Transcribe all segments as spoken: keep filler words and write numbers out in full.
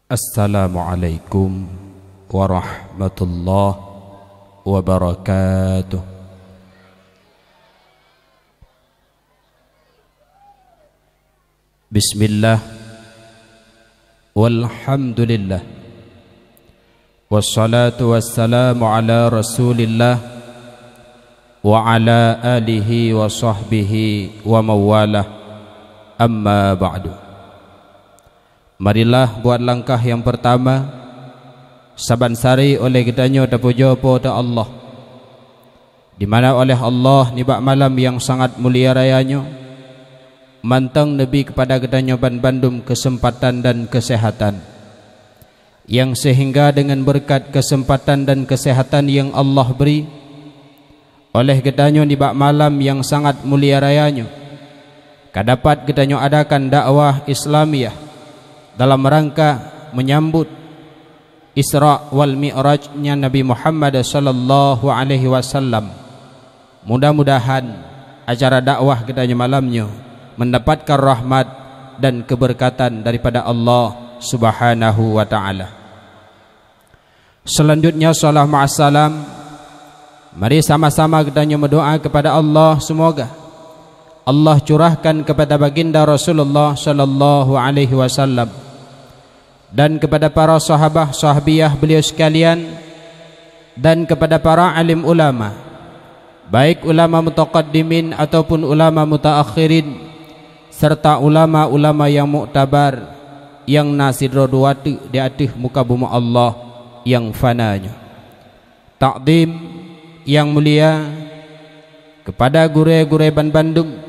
Assalamualaikum warahmatullahi wabarakatuh. Bismillah. Walhamdulillah. Wassalatu wassalamu ala Rasulillah wa ala alihi wa sahbihi wa mawalah. Amma ba'du. Marilah buat langkah nyang peurtama, saban sari oleh geutanyoe tapujoe Po teu Allah, di mana oleh Allah nibak malam nyang sangat mulia raya nyoe, mantong neubi keupada geutanyoe banbandum keuseumpatan dan keuseuhatan, nyang seuhingga deungon beureukat keuseumpatan dan keuseuhatan nyang Allah bri, oleh geutanyoe nibak malam nyang sangat mulia raya nyoe, ka dapat geutanyoe adakan dakwah Islamiyah dalam rangka meunyambut Isra wal Mi'raj-nya Nabi Muhammad sallallahu alaihi wasallam. Mudah-mudahan acara dakwah geutanyoe malam nyoe mendapatkan rahmat dan keubeureukatan daripada Allah Subhanahu wa Ta'ala. Seulanjutnya, salam ma'assalam, mari sama-sama geutanyoe meudoa keupada Allah, seumoga Allah curahkan keupada Baginda Rasulullah sallallahu alaihi wasallam dan keupada para sahabah-sahabiyah beliau sekalian, dan keupada para alim ulama, baik ulama mutaqaddimin ataupun ulama mutaakhirin, serta ulama-ulama nyang muktabar nyang na sidroe dua teuk di ateueh muka bumoe Allah nyang fana nyoe. Takdim nyang mulia keupada gurée-gurée banbandum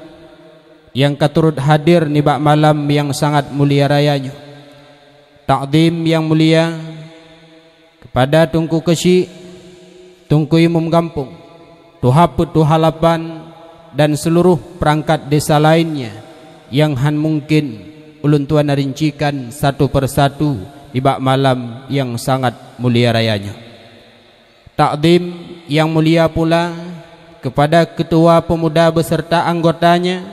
nyang ka turot hadir nibak malam nyang sangat mulia raya nyoe. Takdim nyang mulia keupada Teungku Keuchik, Teungku Imum Gampông, Tuha Peuet, Tuha Lapan, dan seuluroh peurangkat desa laén nyan nyang hán mungken ulôn tuan rincikan satu persatu nibak malam nyang sangat mulia raya nyoe. Takdim nyang mulia pula keupada keutua peumuda beuseurta anggotanya,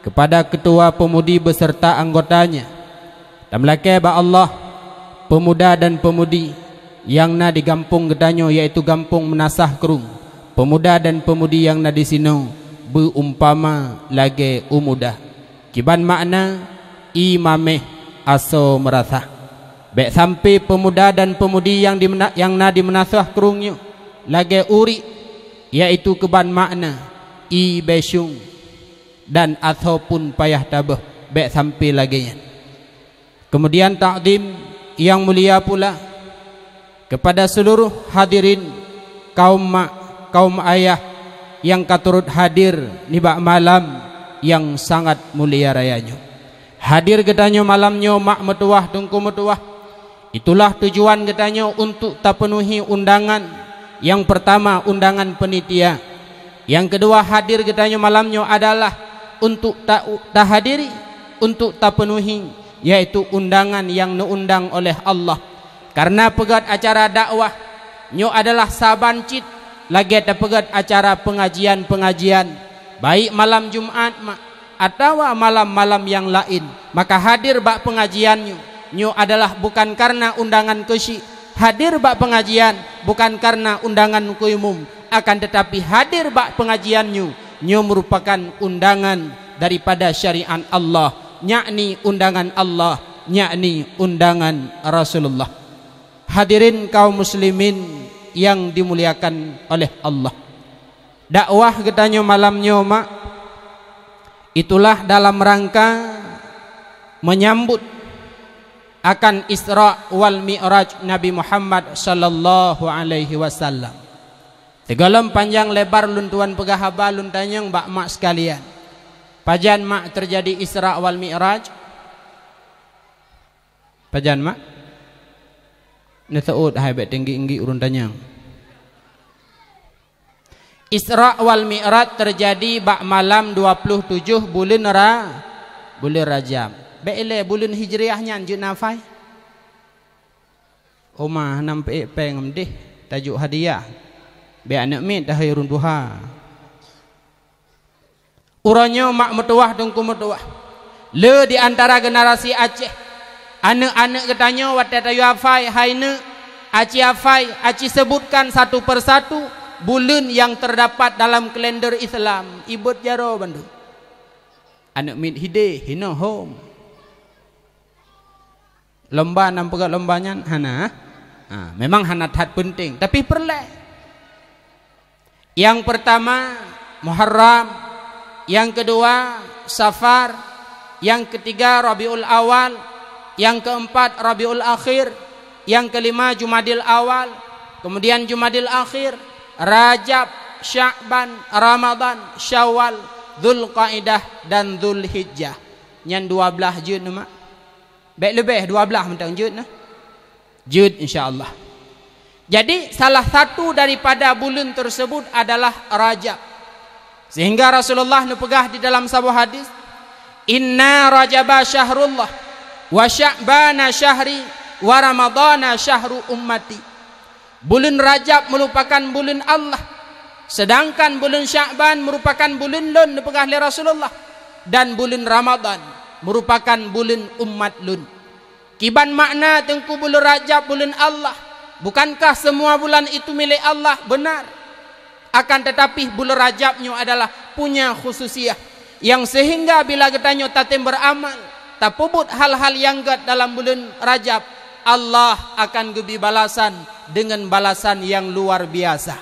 keupada keutua peumudi beuseurta anggotanya. Tameulakée bak Allah, peumuda dan peumudi nyang na di gampông geutanyoe, yaitu gampông Meunasah Krueng, peumuda dan peumudi nyang na disinoe beuumpama lagée u mudah. Kiban makna, ié maméh asoe meurasah. Bék sampoe peumuda dan peumudi nyang di Meuna-, nyang na di Meunasah Krueng nyoe lagée urik, yaitu kiban makna, ié bésyueng dan asoe phon payah taböh, bék sampoe lagée nyan. Keumudian takdim nyang mulia pula keupada seuluroh hadirin, kaum mak, kaum ayah nyang ka turot hadir nibak malam nyang sangat mulia raya nyoe. Hadir geutanyoe malam nyoe mak meutuwah, teungku meutuwah, itulah tujuan geutanyoe untuk tapeunuhi undangan. Nyang peurtama, undangan peunitia. Nyang keudua, hadir geutanyoe malam nyoe adalah untuk ta-, tahadiri, untuk tapeunuhi, yaitu undangan nyang neuundang oleh Allah. Kareuna peugét acara dakwah nyoe adalah saban cit lagée tapeugét acara peungajian-peungajian, baik malam Jumat ma-, atawa malam-malam nyang laén, maka hadir bak peungajian nyoe, nyoe adalah bukan kareuna undangan keuchik. Hadir bak peungajian bukan kareuna undangan keu imum, akan teutapi hadir bak peungajian nyoe, nyoe meurupakan undangan daripada syariat Allah, yakni undangan Allah, yakni undangan Rasulullah. Hadirin kaum muslimin nyang dimuliakan oleh Allah, dakwah geutanyoe malam nyoe mak, itulah dalam rangka meunyambut akan Isra wal Mi'raj Nabi Muhammad sallallahu alaihi wasallam. Sigohlom panjang lebar lôn tuan peugah haba, lôn tanyong bak mak sekalian, pajan mak teujadi Isra wal Mi'raj? Pajan mak? Neuseuôt hai, bék teunggi-unggi ureuëng tanyong. Isra wal Mi'raj teujadi bak malam dua puluh tujoh buleuen Ra-, buleuen Rajab. Bék ilée buleuen Hijriah nyan jeuet nafai. Oma hana meuék péng meudeh tajok hadiah. Bék aneuëk miet tahai ureuëng tuha. Uroe nyoe mak meutuwah, teungku meutuwah, le di antara generasi Aceh Aneuk-aneuk geutanyoe watée tayue hafai, hai neuk, aci hafai, aci sebutkan satu persatu buleuen yang terdapat dalam kalender Islam. Ibot jaroe bandum. Aneuk miet hideh, hinoe hom. Lomba nyang peugah lomba nyan hana. Ha, memang hana that penting, tapi peureulée. Yang pertama Muharram, yang kedua Safar, yang ketiga Rabiul Awal, yang keempat Rabiul Akhir, yang kelima Jumadil Awal, kemudian Jumadil Akhir, Rajab, Sya'ban, Ramadan, Syawal, Zulqaidah, dan Zulhijjah. Nyan dua blaih jeuet nyoe, mak. Bék leubeh dua blaih mantong jeuet nyoe. Jeuet, insya Allah. Jadi, salah satu daripada buleuen tersebut adalah Rajab. Sehingga Rasulullah neupeugah di dalam saboh hadis, "Inna Rajaba syahrullah, wa Sya'bana syahri, wa Ramadana syahru ummati." Buleuen Rajab merupakan buleuen Allah, sedangkan buleuen Sya'ban merupakan buleuen lôn, neupeugah lé Rasulullah, dan buleuen Ramadan merupakan buleuen umat lôn. Kiban makna Teungku buleuen Rajab buleuen Allah? Bukankah semua bulan itu milék Allah? Benar. Akan tetapi buleuen Rajab nyoe adalah punya khususiyah, yang sehingga bila geutanyoe tatem beuramal, tapeubuet hal-hal nyang gét dalam buleuen Rajab, Allah akan geubri balasan deungon balasan nyang luar biasa.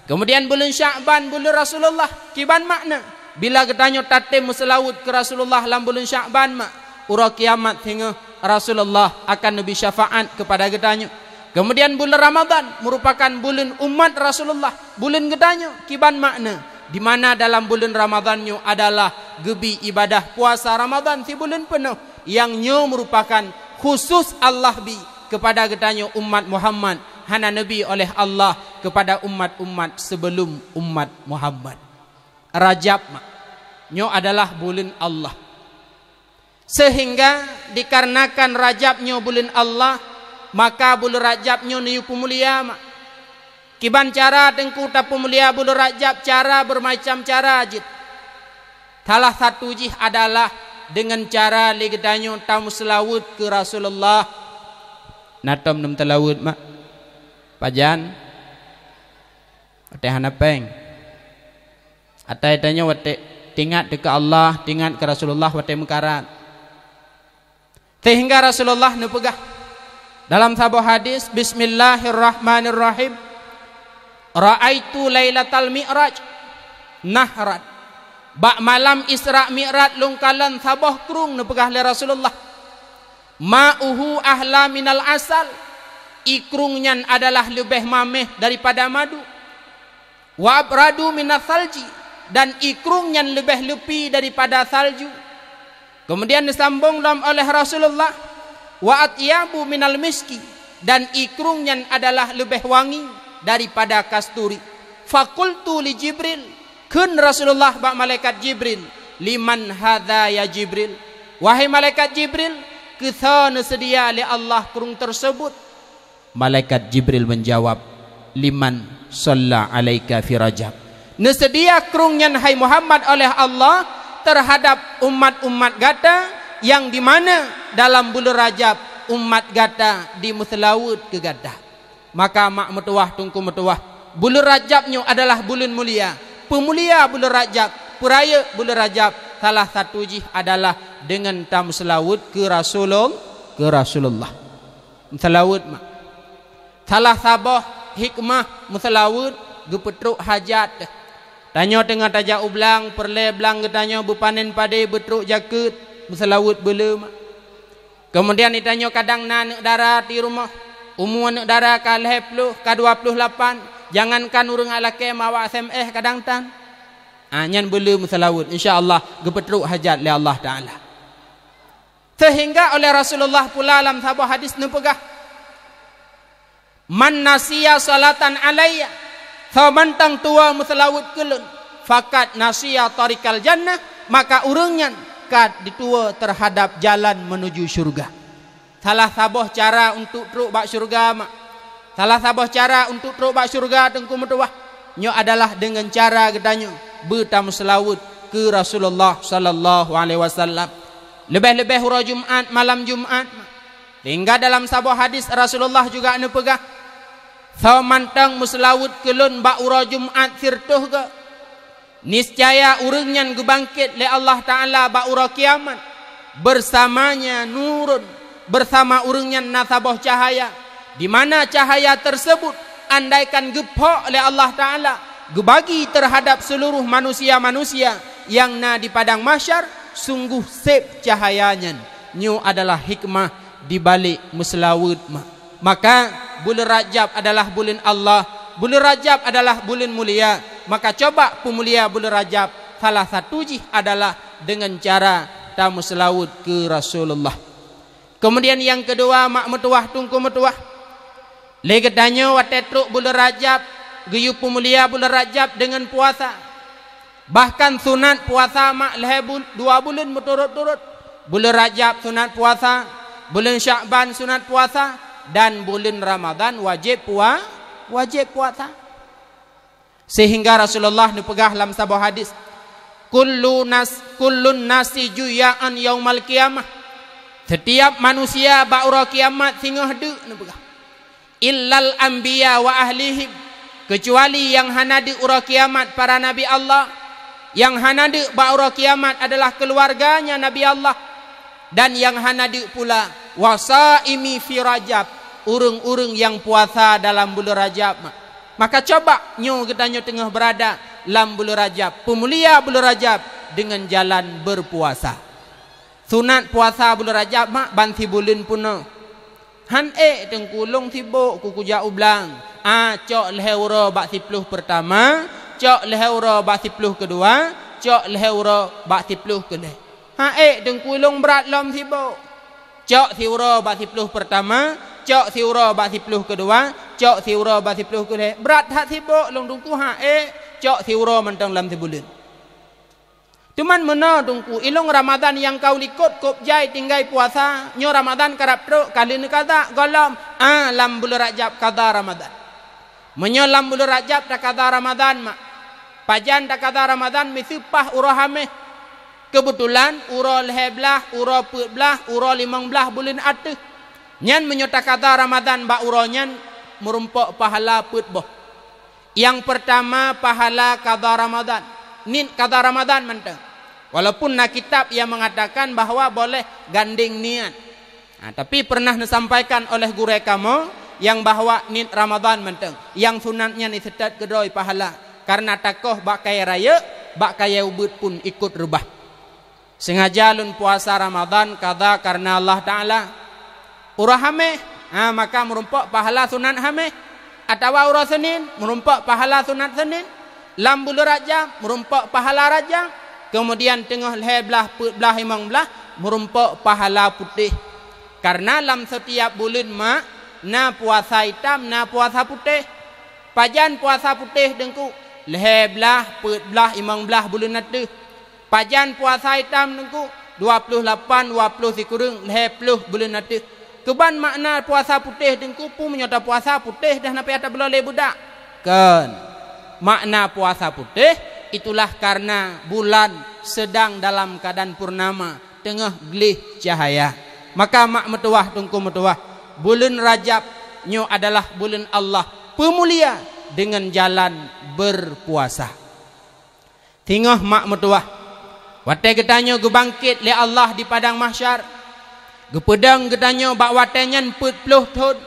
Kemudian buleuen Sya'ban, buleuen Rasulullah, kiban makna? Bila geutanyoe tatem meuseulaweuet keu Rasulullah lam buleuen Sya'ban, mak, uroe kiamat singoh Rasulullah akan neubri syafaat keupada geutanyoe. Kemudian buleuen Ramadan merupakan buleuen umat Rasulullah, buleuen geutanyoe, kiban makna? Di mana dalam buleuen Ramadan nyoe adalah geubri ibadah puasa Ramadan sibuleuen peunoh, nyang nyoe merupakan khusus Allah bi keupada geutanyoe umat Muhammad, hana neubi oleh Allah keupada umat-umat sebelum umat Muhammad. Rajab, mak, nyoe adalah buleuen Allah. Sehingga dikarenakan Rajab nyoe buleuen Allah, maka buleuen Rajab nyoe neuyue peumulia, mak. Kiban cara Teungku tapeumulia buleuen Rajab? Cara, bermacam cara jeuet. Salah satu jih adalah deungon cara lé geutanyoe tameuseulaweuet keu Rasulullah. Na tom neumeuseulaweuet, mak? Pajan? Watée hana péng. Atai tanyoe watée teuingat keu Allah, teuingat keu Rasulullah watée meukarat. Sehingga Rasulullah neupeugah dalam saboh hadis, "Bismillahirrahmanirrahim. Ra'aitu lailatal mi'raj nahran." Bak malam Isra Mi'raj lôn kalon saboh krueng, neupeugah lé Rasulullah. "Ma'uhu ahla minal asal." Ié krueng nyan adalah leubeh mameh daripada madu. "Wa abradu minas salji," dan ié krueng nyan leubeh leupi daripada salju. Kemudian disambong lom oleh Rasulullah, "Wa atyabu minal miski," dan ié krueng nyan adalah leubeh wangi daripada kasturi. "Faqultu li Jibril," kheun Rasulullah bak malaikat Jibril, "Liman hadza ya Jibril?" "Wahai malaikat Jibril, keu soe neuseudia lé Allah krueng teurseubut?" Malaikat Jibril menjawab, "Liman shalla alaika fi Rajab." Neuseudia krueng nyan, hai Muhammad, oleh Allah terhadap umat-umat gata, nyang di mana dalam buleuen Rajab umat gata dimeuseulaweuet keu gata. Maka mak meutuwah, teungku meutuwah, buleuen Rajab nyoe adalah buleuen mulia. Peumulia buleuen Rajab, peurayeuk buleuen Rajab, salah satu jih adalah deungon tameuseulaweuet keu Rasulul-, keu Rasulullah. Meuseulaweuet, mak. Salah saboh hikmah meuseulaweuet, geupeutrok hajat. Tanyoe teungoh tajak u blang, peureulée blang geutanyoe beupanen padé, beutrok jakeuet, meuseulaweuet beu le, mak. Keumudian geutanyoe kadang na aneuk dara di rumoh, umu aneuk dara ka lhée ploh, ka dua ploh lapan, jangankan ureuëng lakée mawak S M S kadang tan. Ah, nyan beu le meuseulaweuet, insya Allah geupeutrok hajat lé Allah Taala. Sehingga oleh Rasulullah pula lam saboh hadis neupeugah, "Man nasiya salatan alayya," soe mantong tuwoe meuseulaweuet keu lôn, "faqad nasiya thariqal jannah," maka ureuëng nyan ka dituwoe teuhadab jalan meunuju syeuruga. Salah saboh cara untuk trok bak syeuruga, mak. Salah saboh cara untuk trok bak syeuruga, teungku meutuwah, nyoe adalah deungon cara geutanyoe beutameuseulaweuet keu Rasulullah sallallahu alaihi wasallam. Leubeh-leubeh uroe Jumat, malam Jumat, mak. Sehingga dalam saboh hadis Rasulullah juga neupeugah, "Soe mantong meuseulaweuet keu lôn bak uroe Jumat sireutôh goe, niscaya ureuëng nyan geubangket lé Allah Ta'ala bak uroe kiamat, bersamanya nurun, bersama ureuëng nyan na saboh cahaya, di mana cahaya tersebut andaikan geuphok lé Allah Ta'ala, geubagi terhadap seluruh manusia-manusia nyang na di padang mahsyar, sungguh seb cahaya nyan." Nyoe adalah hikmah di balik meuseulaweuet ma-, maka buleuen Rajab adalah buleuen Allah, buleuen Rajab adalah buleuen mulia. Maka coba peumulia buleuen Rajab, salah satu jih adalah deungon cara tameuseulaweuet keu Rasulullah. Keumudian nyang keudua, mak meutuwah, teungku meutuwah, lé geutanyoe watée trok buleuen Rajab, geuyue peumulia buleuen Rajab deungon puasa. Bahkan sunat puasa mak lhée bul-, dua buleuen meuturot-turot. Buleuen Rajab sunat puasa, buleuen Syakban sunat puasa, dan buleuen Ramadhan wajéb pua-, wajéb puasa. Sehingga Rasulullah neupeugah lam saboh hadis, "Kullu nas-, kullun nasi juya'an yaumal qiyamah." Setiap manusia bak uroe kiamat singoh deuk, neupeugah. "Illal anbiya wa ahlihim," keucuali nyang hana deuk uroe kiamat para nabi Allah. Nyang hana deuk bak uroe kiamat adalah keuluwarganya Nabi Allah. Dan nyang hana deuk pula, "Wa saimi fi Rajab," ureuëng-ureuëng nyang puasa dalam buleuen Rajab. Maka coba nyoe geutanyoe teungoh beurada lam buleuen Rajab, peumulia buleuen Rajab deungon jalan berpuasa. Sunat puasa buleuen Rajab mak ban sibuleuen peunoh. Han ék teungku, lôn sibok keu kujak u blang. Ah, cok lhée uroe bak siploh peurtama, cok lhée uroe bak siploh keudua, cok lhée uroe bak siploh keulhée. Han ék teungku, lôn brat lom sibok. Cok siuroe bak siploh peurtama, cok siuroe bak siploh keudua, cok siuroe bak siploh keulhée. Brat that sibok lôn teungku, han ék, cok siuroe mantong lam sibuleuen. Teuma meunoe teungku, ilong Ramadhan nyang ka u likot kôb jai tinggai puasa, nyoe Ramadhan karab trok ka lheueh neukaza gohlom, ah, lam buleuen Rajab kaza Ramadhan. Meunyoe lam buleuen Rajab takaza Ramadhan mak, pajan takaza Ramadhan miseue paih uroe Hameh. Keubeutulan uroe lhée blaih, uroe peuet blaih, uroe limong blaih buleuen ateueh. Nyan meunyoe takaza Ramadhan bak uroe nyan meurumpok pahala peuet boh. Nyang peurtama pahala kaza Ramadhan, niet kaza Ramadhan mantong. Walaupun na kitab nyang meungatakan bahwa boleh gandeng niet. Ha, tapi pernah neusampaikan oleh gurée kamoe nyang bahwa niet Ramadhan mantong, nyang sunat nyan iseutôt keudroe pahala, kareuna takoh bak kayée rayeuk, bak kayée ubeuet pun ikot reubah. Sengaja lôn puasa Ramadhan kaza kareuna Allah Ta'ala. Uroe Hameh, ha, maka meurumpok pahala sunat Hameh. Atawa uroe Senin, meurumpok pahala sunat Senin. Lam buleuen Rajab, meurumpok pahala Rajab. Keumudian teungoh lhée blaih, peuet blaih, limong blaih, meurumpok pahala putéh. Kareuna lam setiap buleuen mak, na puasa itam, na puasa putéh. Pajan puasa putéh teungku? Lhée blaih, peuet blaih, limong blaih buleuen ateueh. Pajan puasa itam teungku? Dua ploh lapan, dua ploh sikureueng lhée ploh buleuen ateueh. Keuban makna puasa putéh teungku, peue meunyoe tapuasa putéh dah na payah tabloe lé beudak? Kon. Makna puasa putéh, itulah kareuna bulan sedang dalam keuadaan purnama, teungoh gleh cahaya. Maka mak meutuwah, teungku meutuwah, buleuen Rajab nyoe adalah buleuen Allah peumulia deungon jalan berpuasa. Singoh mak meutuwah, watée geutanyoe geubangket lé Allah di padang mahsyar, geupeudong geutanyoe bak watée nyan peuet ploh thon,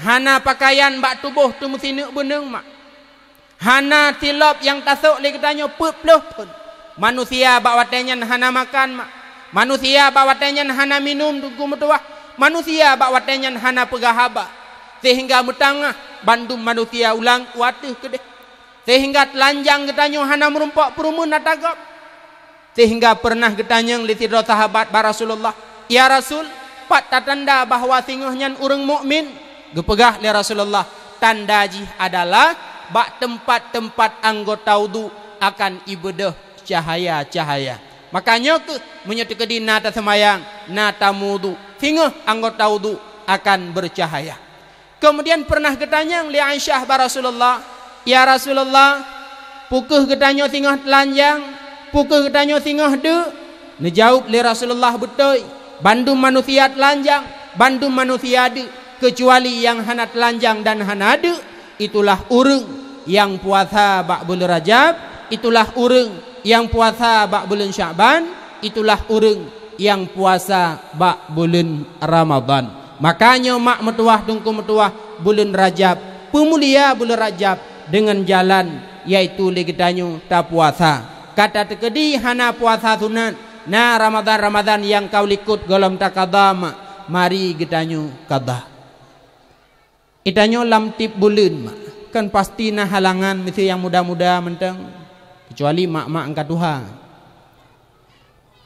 hana peukayan bak tuboh teumeusineuk beuneueng mak. Hana silop nyang tasok lé geutanyoe peuet ploh thon. Manusia bak watée nyan hana makan mak. Manusia bak watée nyan hana minum, teungku meutuwah. Manusia bak watée nyan hana peugah haba. Sehingga meutangah bandum manusia u langkée u ateueh keudeh. Sehingga teulanjang geutanyoe hana meurumpok peureumeuen ata gob. Sehingga peureunah geutanyong lé sidroe sahabat bak Rasulullah, "Ya Rasul, pat tatanda bahwa singoh nyan ureuëng mukmin?" Geupeugah lé Rasulullah, "Tanda jih adalah bak teumpat-teumpat anggota udhu akan ibeudôh cahaya-cahaya." Maka nyoe kheueh meunyoe teukeudi na taseumayang, na tameuudhu, singoh anggota udhu akan beucahaya. Keumudian peureunah geutanyong lé Aisyah bak Rasulullah, "Ya Rasulullah, peu kheueh geutanyoe singoh teulanjang? Peu kheueh geutanyoe singoh deuk?" Neujaweueb lé Rasulullah, "Beutôi, bandum manusia teulanjang, Bandum manusia deuk, keucuali nyang hana teulanjang dan hana deuk, itulah ureuëng nyang puasa bak buleuen Rajab, itulah ureuëng nyang puasa bak buleuen Syakban, itulah ureuëng nyang puasa bak buleuen Ramadhan. Maka nyoe mak meutuwah, teungku meutuwah, buleuen Rajab, peumulia buleuen Rajab deungon jalan, yaitu lé geutanyoe tapuasa. Ka tateukeudi hana puasa sunat, na Ramadhan-Ramadhan nyang ka likot gohlom takada, mak, mari geutanyoe kada. Geutanyoe lam tieb buleuen, mak, kan pasti na halangan, miseue nyang muda-muda mantong, keucuali mak-mak angka tuha.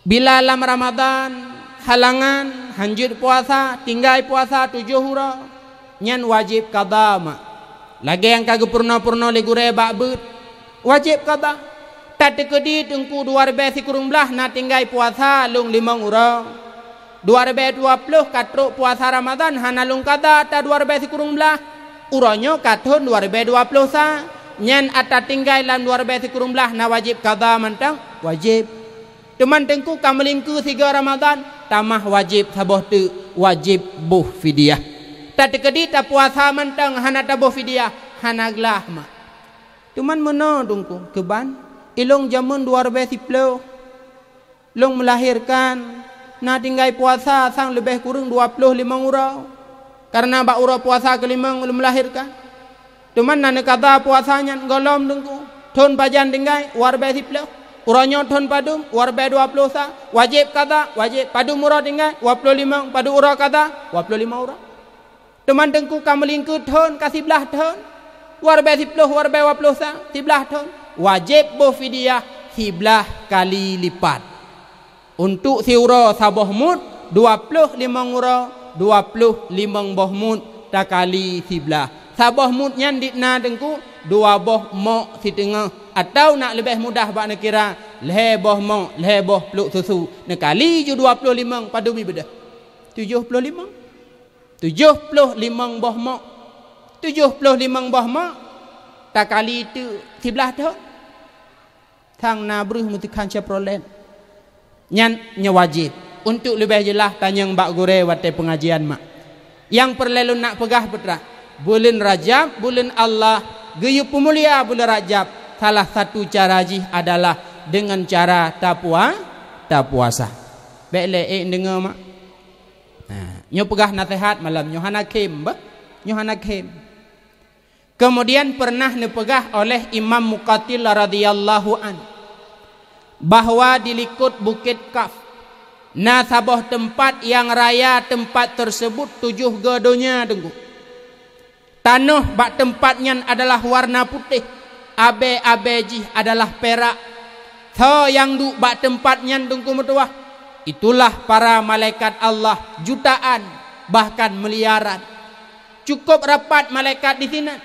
Bila lam Ramadhan halangan, hanjeuet puasa, tinggai puasa tujoh uroe, nyan wajéb kada, mak. Lagée nyang ka geupeurunoe-peurunoe lé gurée bak beuet, wajéb kada. Tateukeudi teungku dua ribée sikureueng blaih na tinggai puasa lôn limong uroe. Dua ribée dua ploh ka trok puasa Ramadhan hana lôn kada ata dua ribée sikureueng blaih. Uroe nyoe ka thon dua ribée dua ploh sa, nyan ata tinggai lam dua ribée sikureueng blaih na wajéb kada mantong? Wajéb. Teuma teungku ka meulingkeue sigoe Ramadhan, tamah wajéb saboh teuk, wajéb boh fidyah. Tateukeudi tapuasa mantong hana taboh fidyah, hana glah, mak. Teuma meunoe teungku, keuban, ilôn jameun dua ribée siploh, lôn meulahérkan, na tinggai puasa sang leubeh kureueng dua ploh limong uroe, kareuna bak uroe puasa keulimong lôn meulahérkan. Teuma na neukada puasa nyan gohlom teungku, thon pajan tinggai, dua ribée siploh. Uroe nyoe thon padum, dua ribée dua ploh sa, wajéb kada, wajéb. Padum uroe tinggai, dua ploh limong, padum uroe kada, dua ploh limong uroe. Teuma teungku ka meulingkeue thon, ka siblaih thon. Dua ribée siploh, dua ribée dua ploh sa, siblaih thon. Wajéb boh fidyah siblaih kali lipat. Untuk siuroe saboh mut, dua ploh limong uroe, dua ploh limong boh mut takali siblaih. Saboh mut nyan dikna teungku dua boh mok siteungoh, atawa nak leubeh mudah bak neukira, lhée boh mok, lhée boh pluek susu, neukali ju dua ploh limong, padum ibeudôh? Tujoh ploh limong. Tujoh ploh limong boh mok. Tujoh ploh limong boh mok takali teuk siblaih thon. Sang na breuh meuteukhan Chevrolet. Nyan nyoe wajéb. Untuk leubeh jeulaih tanyong bak gurée watée peungajian, mak. Nyang peureulée lôn nak peugah peutrak, buleuen Rajab, buleuen Allah, geuyue peumulia buleuen Rajab, salah satu cara jih adalah deungon cara tapua-, tapuasa. Bék lé ék deungoe, mak. Nah, nyoe peugah naseuhat malam nyoe hana khém, bah. Nyoe hana khém. Keumudian peureunah neupeugah oleh Imam Muqatil radhiyallahu anh, bahwa di likot Bukét Kaf na saboh teumpat nyang raya, teumpat teuseubut tujoh goe donya teungku. Tanoh bak teumpat nyan adalah warna putéh, abée-abée jih adalah pirak. Soe nyang duek bak teumpat nyan teungku meutuwah? Itulah para malaikat Allah jutaan, bahkan miliaran. Cukup rapat malaikat di sinan,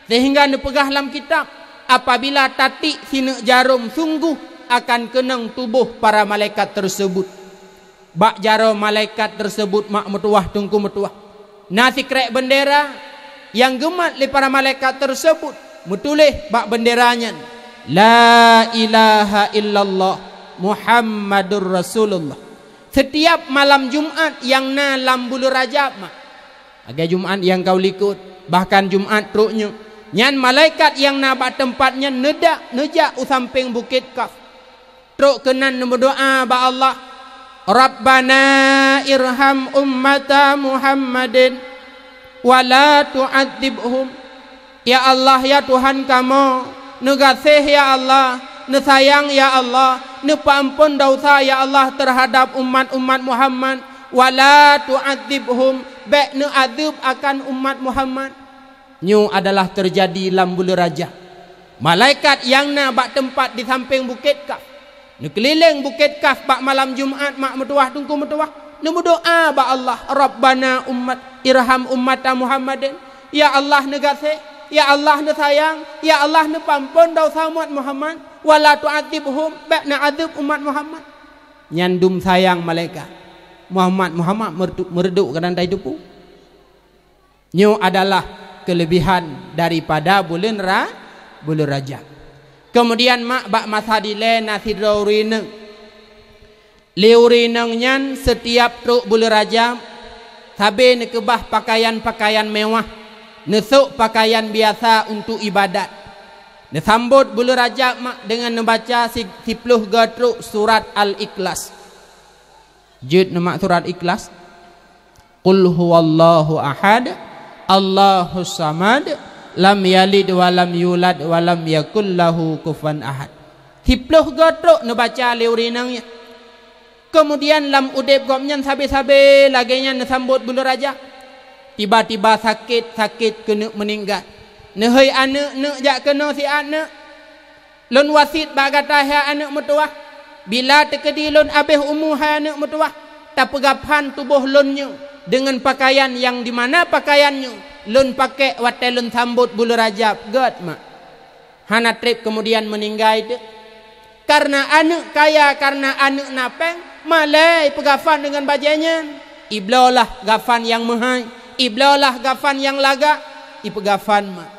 sehingga neupeugah lam kitab, apabila tatiek sineuk jarôm sunggoh akan keunong tuboh para malaikat teuseubut. Bak jaroe malaikat teuseubut mak meutuwah teungku meutuwah, na sikrék beundera nyang geumat lé para malaikat teuseubut, meutuléh bak beundera nyan, "La ilaha illallah Muhammadur Rasulullah." Setiap malam Jumat nyang na lam buleuen Rajab mak, lagée Jumat nyang ka likot, bahkan Jumat trok nyoe, nyan malaikat nyang na bak teumpat nyan neudak neujak u sampéng Bukét Kaf. Trok keunan neumeudoá bak Allah, "Rabbana irham ummata Muhammadin wa la tu'adzibhum." Ya Allah, ya Tuhan kamoe, neugaséh ya Allah, neusayang ya Allah, neupeuamphon desya ya Allah teuhadab umat-umat Muhammad, "wa la tu'adzibhum," bék neuadeueb akan umat Muhammad. Nyoe adalah teujadi lam buleuen Rajab. Malaikat nyang na bak teumpat di sampéng Bukét Kaf, neukeulileng Bukét Kaf bak malam Jumat mak meutuwah teungku meutuwah, neumeudoá bak Allah, "Rabbana ummat, irham ummata Muhammadin." Ya Allah neugaséh, ya Allah neusayang, ya Allah neupeuamphon desya umat Muhammad, "wa la tu'adzibhum," bék neuadeueb umat Muhammad. Nyan dum sayang malaikat. Muhammad, Muhammad meureudok, meureudok kadang tai teupeu. Nyoe adalah keuleubihan daripada buleuen Ra-, buleuen Rajab. Keumudian mak bak masa dilée na sidroe ureuëng inong. Lé ureuëng inong nyan sitiab trok buleuen Rajab, Sabe neukeubah pakaian-pakaian mewah, neusok pakaian biasa untuk ibadat. Neusambot buleuen Rajab mak deungon neubaca si-, siploh goe trok surat Al-Ikhlas. Jeuet neumak surat Ikhlas. Qul huwallahu ahad, Allahus samad, lam yalid wa lam yulad wa lam yakul lahu kufuwan ahad. Siploh goe trok neubaca lé ureueng inong nyan. Keumudian lam udeb gobnyan sabe-sabe lagée nyan neusambot buleuen Rajab. Tiba-tiba sakét-sakét keuneuk meuninggai. Neuhôi aneuëk, neuk jak keunoe siat neuk. Lôn wasiet bak gata hai aneuëk meutuwah, bila teukeudi lôn abéh umu hai aneuëk meutuwah, tapeugaphan tuboh lôn nyoe deungon pakaian nyang dimana pakaian nyoe lôn pakék watée lôn sambot buleuen Rajab, gét mak. Hana treb keumudian meuninggai teuk. Kareuna aneuëk kaya, kareuna aneuëk na péng, malée ipeugafan deungon bajée nyan. Ibloelah gafan nyang meuhai, ibloelah gafan nyang lagak, ipeugafan mak.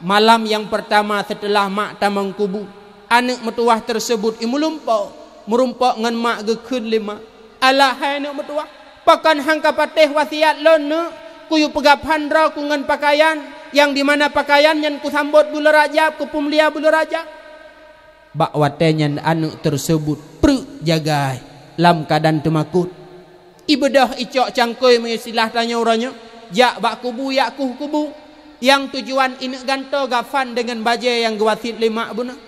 Malam nyang peurtama seuteulah mak tamong kubu, aneuëk meutuwah teuseubut imeurumpok, meurumpok ngon mak geukheun lé mak, "Alah hai aneuëk meutuwah, pakon han ka patéh wasiat lôn neuk, kuyue peugaphan droe ku ngon pakaian nyang dimana pakaian nyan kusambot buleuen Rajab, kupeumulia buleuen Rajab?" Bak watée nyan aneuëk teuseubut preuk jagai lam keuadaan teumakot. Ibeudôh icok cangkôi meunyoe istilah tanyoe uroe nyoe, jak bak kubu, jak kueh kubu, nyang tujuan ineuk gantoe gafan deungon bajée nyang geuwasiet lé mak bunoe.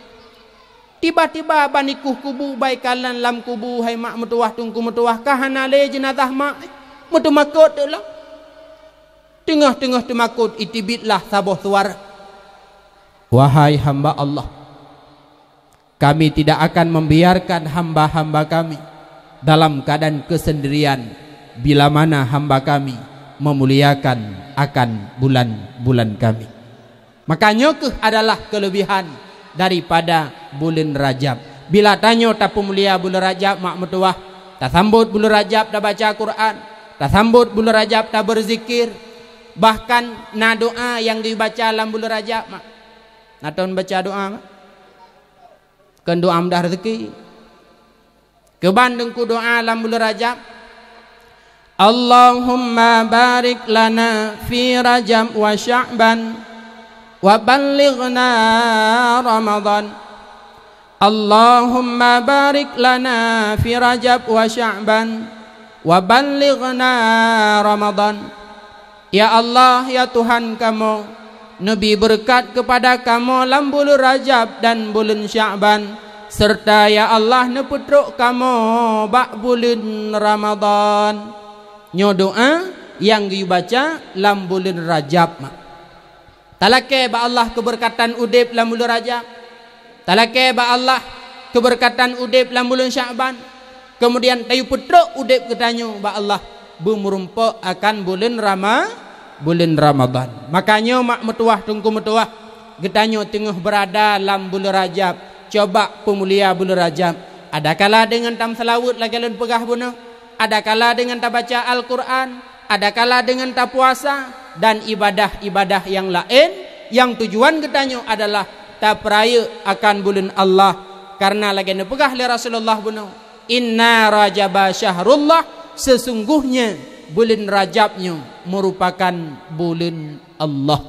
Tiba-tiba ban ikueh kubu, ban ikalon lam kubu hai mak meutuwah, teungku meutuwah, ka hana lé jeunazah mak, meuteumakot teuk lom. Teungoh-teungoh teumakot iteubiet lah saboh suara, "Wahai hamba Allah, Kami tidak akan membiarkan hamba-hamba Kami dalam keadaan keusendirian bila mana hamba Kami meumuliakan akan bulan-bulan Kami." Maka nyoe kheueh adalah keuleubihan daripada buleuen Rajab. Bila tanyoe tapeumulia buleuen Rajab mak meutuwah, tasambot buleuen Rajab tabaca Quran, tasambot buleuen Rajab tabeurzikir, bahkan na doa nyang geubaca lam buleuen Rajab mak. Na ton baca doa mak? Keu doa mudah rezeki. Keu ban teungku doa lam buleuen Rajab, "Allahumma barik lana fi Rajab wa Sya'ban wa ballighna Ramadan. Allahumma barik lana fi Rajab wa Sya'ban wa ballighna Ramadan." Ya Allah, ya Tuhan kamoe, neubi beureukat keupada kamoe lam buleuen Rajab dan buleuen Sya'ban, seureuta ya Allah neupeutrok kamoe bak buleuen Ramadhan. Nyoe doa nyang geubaca lam buleuen Rajab. Talakée bak Allah keubeureukatan udeb lam buleuen Rajab. Talakée bak Allah keubeureukatan udeb lam buleuen Sya'ban. Keumudian tayue peutrok udeb geutanyoe bak Allah beumeurumpok akan buleuen Rama-, buleuen Ramadhan. Maka nyoe mak meutuwah, teungku meutuwah, geutanyoe teungoh beurada lam buleuen Rajab. Coba peumulia buleuen Rajab. Adakala deungon tameuseulaweuet lagée lôn peugah bunoe, adakala deungon tabaca Al-Qur'an, adakala deungon tapuasa dan ibadah-ibadah nyang laén, nyang tujuan geutanyoe adalah tapeurayeuk akan buleuen Allah. Kareuna lagée neupeugah lé Rasulullah bunoe, "Inna Rajaba syahrullah," sesungguhnya buleuen Rajab nyoe meurupakan buleuen Allah.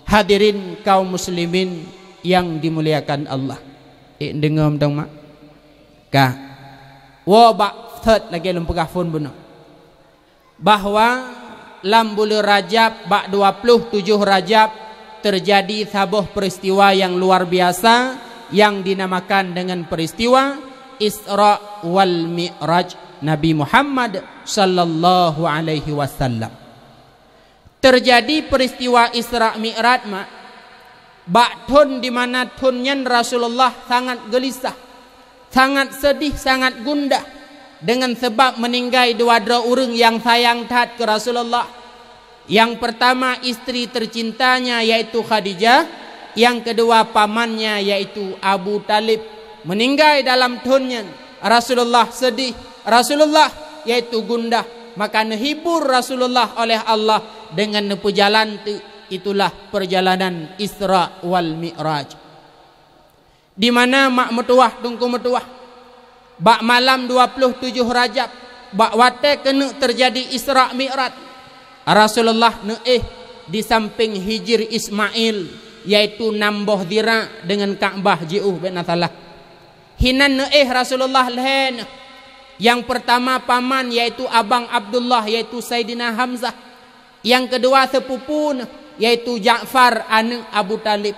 Hadirin kaum muslimin nyang dimuliakan Allah. Ék deungoe mantong mak? Ka. Woe bak thot lagée lôn peugah phon bunoe. Bahwa lam buleuen Rajab, bak dua ploh tujoh Rajab, teujadi saboh peuristiwa nyang luar biasa nyang dinamakan deungon peuristiwa Isra wal Mi'raj Nabi Muhammad sallallahu alaihi wasallam. Teujadi peuristiwa Isra Mi'raj mak, bak thon di mana thon nyan Rasulullah sangat geulisah, sangat seudeh, sangat gundah deungon sabab meuninggai dua droe ureuëng nyang sayang that keu Rasulullah. Nyang peurtama istri teucintanya yaitu Khadijah, nyang keudua pamannya yaitu Abu Thalib. Meuninggai dalam thon nyan, Rasulullah seudeh, Rasulullah yaitu gundah, maka neuhibur Rasulullah oleh Allah deungon neupeujalan teuk, itulah peurjalanan Isra wal Mi'raj. Di mana mak meutuwah, teungku meutuwah, bak malam dua ploh tujoh Rajab, bak watée keuneuk teujadi Isra Mi'raj, Rasulullah neuéh di sampéng Hijir Ismail, yaitu nam boh zira' deungon Ka'bah jiôh, bék na salah. Hinan neuéh Rasulullah lhée neuh. Nyang peurtama paman, yaitu abang Abdullah, yaitu Saidina Hamzah. Nyang keudua seupupue neuh, yaitu Ja'far aneuëk Abu Thalib.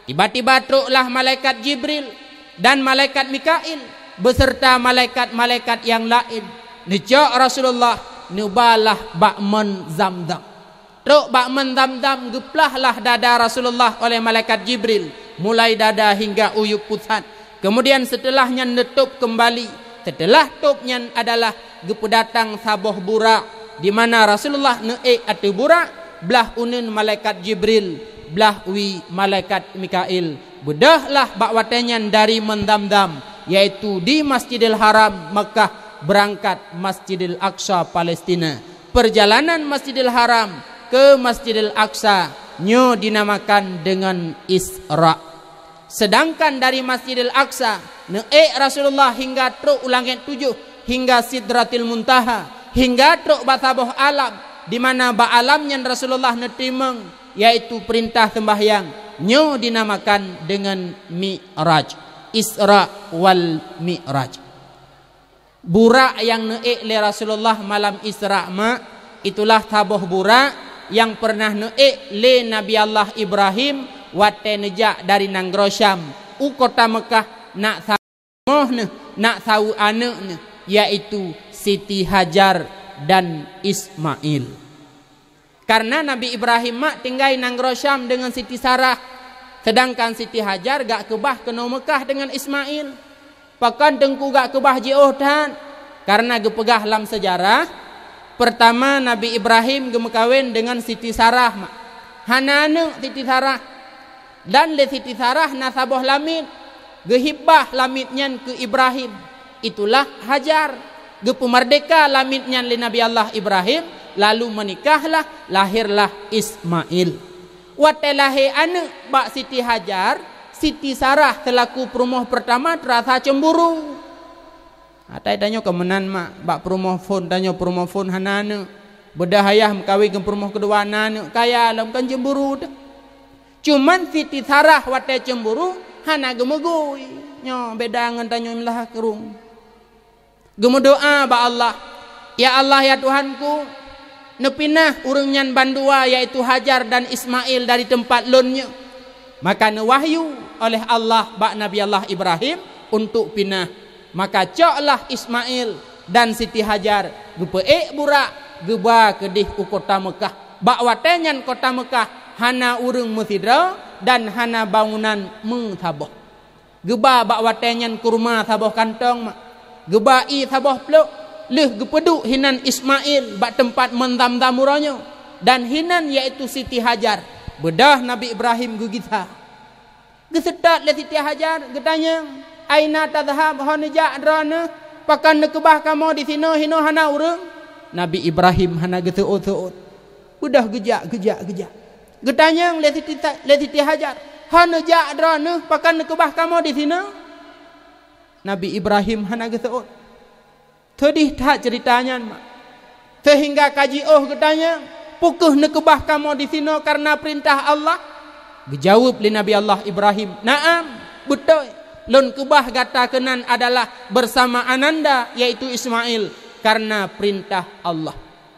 Tiba-tiba troklah malaikat Jibril dan malaikat Mikail beuseurta malaikat-malaikat nyang laén, neucok Rasulullah neuba lah bak mon Zamzam. Trok bak mon Zamzam, geuplah lah dada Rasulullah oleh malaikat Jibril, mulai dada hingga u yup pusat. Keumudian seuteulah nyan neutôb keumbali. Seuteulah tôb nyan adalah geupeudatang saboh burak, di mana Rasulullah neuék ateueh burak, blah uneuen malaikat Jibril, blah wie malaikat Mikail. Beudôh lah bak watée nyan dari mon Zamzam, yaitu di Masjidil Haram Makkah, beurangkat Masjidil Aqsa Palestina. Peurjalanan Masjidil Haram keu Masjidil Aqsa nyoe dinamakan deungon Isra. Seudangkan dari Masjidil Aqsa, neuék Rasulullah hingga trok u langét tujoh, hingga Sidratil Muntaha, hingga trok bak saboh alam, di mana bak alam nyan Rasulullah neuteurimong, yaitu peurintah seumbahyang, nyoe dinamakan deungon Mi'raj, Isra wal Mi'raj. Burak nyang neuék lé Rasulullah malam Isra, mak, itulah saboh burak nyang peureunah neuék lé Nabi Allah Ibrahim watée neujak dari nanggroe Syam u kota Meukah, nak sa-, moh neuh, nak saweue aneuëk neuh, yaitu Siti Hajar dan Ismail. Kareuna Nabi Ibrahim mak tinggai nanggroe Syam deungon Siti Sarah, seudangkan Siti Hajar geujak keubah keunoe Meukah deungon Ismail. Pakon teungku geujak keubah jiôh that? Kareuna geupeugah lam seujarah, peurtama Nabi Ibrahim geumeukawen deungon Siti Sarah mak. Hana aneuëk Siti Sarah. Dan lé Siti Sarah na saboh lamiet, geuhibah lamiet nyan keu Ibrahim, itulah Hajar. Geupeumeurdéhka lamiet nyan lé Nabi Allah Ibrahim, lalu meunikahlah, lahérlah Ismail. Watée lahé aneuëk bak Siti Hajar, Siti Sarah seulaku peurumoh peurtama teurasa cemburu. Atai tanyoe keu meunan mak, bak peurumoh phon tanyoe, peurumoh phon hana aneuëk. Beudôh ayah meukawen ngon peurumoh keudua na aneuëk, kaya lom kan cemburu teuh. Cuman Siti Sarah watée cemburu hana geumeugui. Nyoe beda ngon tanyoe meulah keurung. Geumeudoá bak Allah, "Ya Allah, ya Tuhanku, neupinah ureuëng nyan bandua, yaitu Hajar dan Ismail, dari teumpat lôn nyoe." Maka neuwahyu oleh Allah bak Nabi Allah Ibrahim untuk pinah. Maka coklah Ismail dan Siti Hajar geupeuék burak geuba keudeh u kota Meukah. Bak watée nyan kota Meukah hana ureuëng meusidroe dan hana bangunan meusaboh. Geuba bak watée nyan kurma saboh kantong mak. Geuba ié saboh plôk, lheueh geupeuduek hinan Ismail bak teumpat mon Zamzam uroe nyoe, dan hinan yaitu Siti Hajar. Beudôh Nabi Ibrahim geugisa. Geuseutôt lé Siti Hajar, geutanyong, "Aina tadhhab, ho neujak droeneueh? Pakon neukeubah kamoe disinoe, hinoe hana ureuëng?" Nabi Ibrahim hana geuseuôt-seuôt. Beudôh geujak, geujak, geujak. Geutanyong lé Siti, lé Siti Hajar, "Ho neujak droeneueh, pakon neukeubah kamoe disinoe?" Nabi Ibrahim hana geuseuôt. Seudeh that ceurita nyan mak. Seuhingga ka jiôh geutanyong, "Peu kheueh neukeubah kamoe disinoe kareuna peurintah Allah?" Geujaweueb lé Nabi Allah Ibrahim, "Na'am, beutôi. Lôn keubah gata keunan adalah beusama ananda, yaitu Ismail, kareuna peurintah Allah."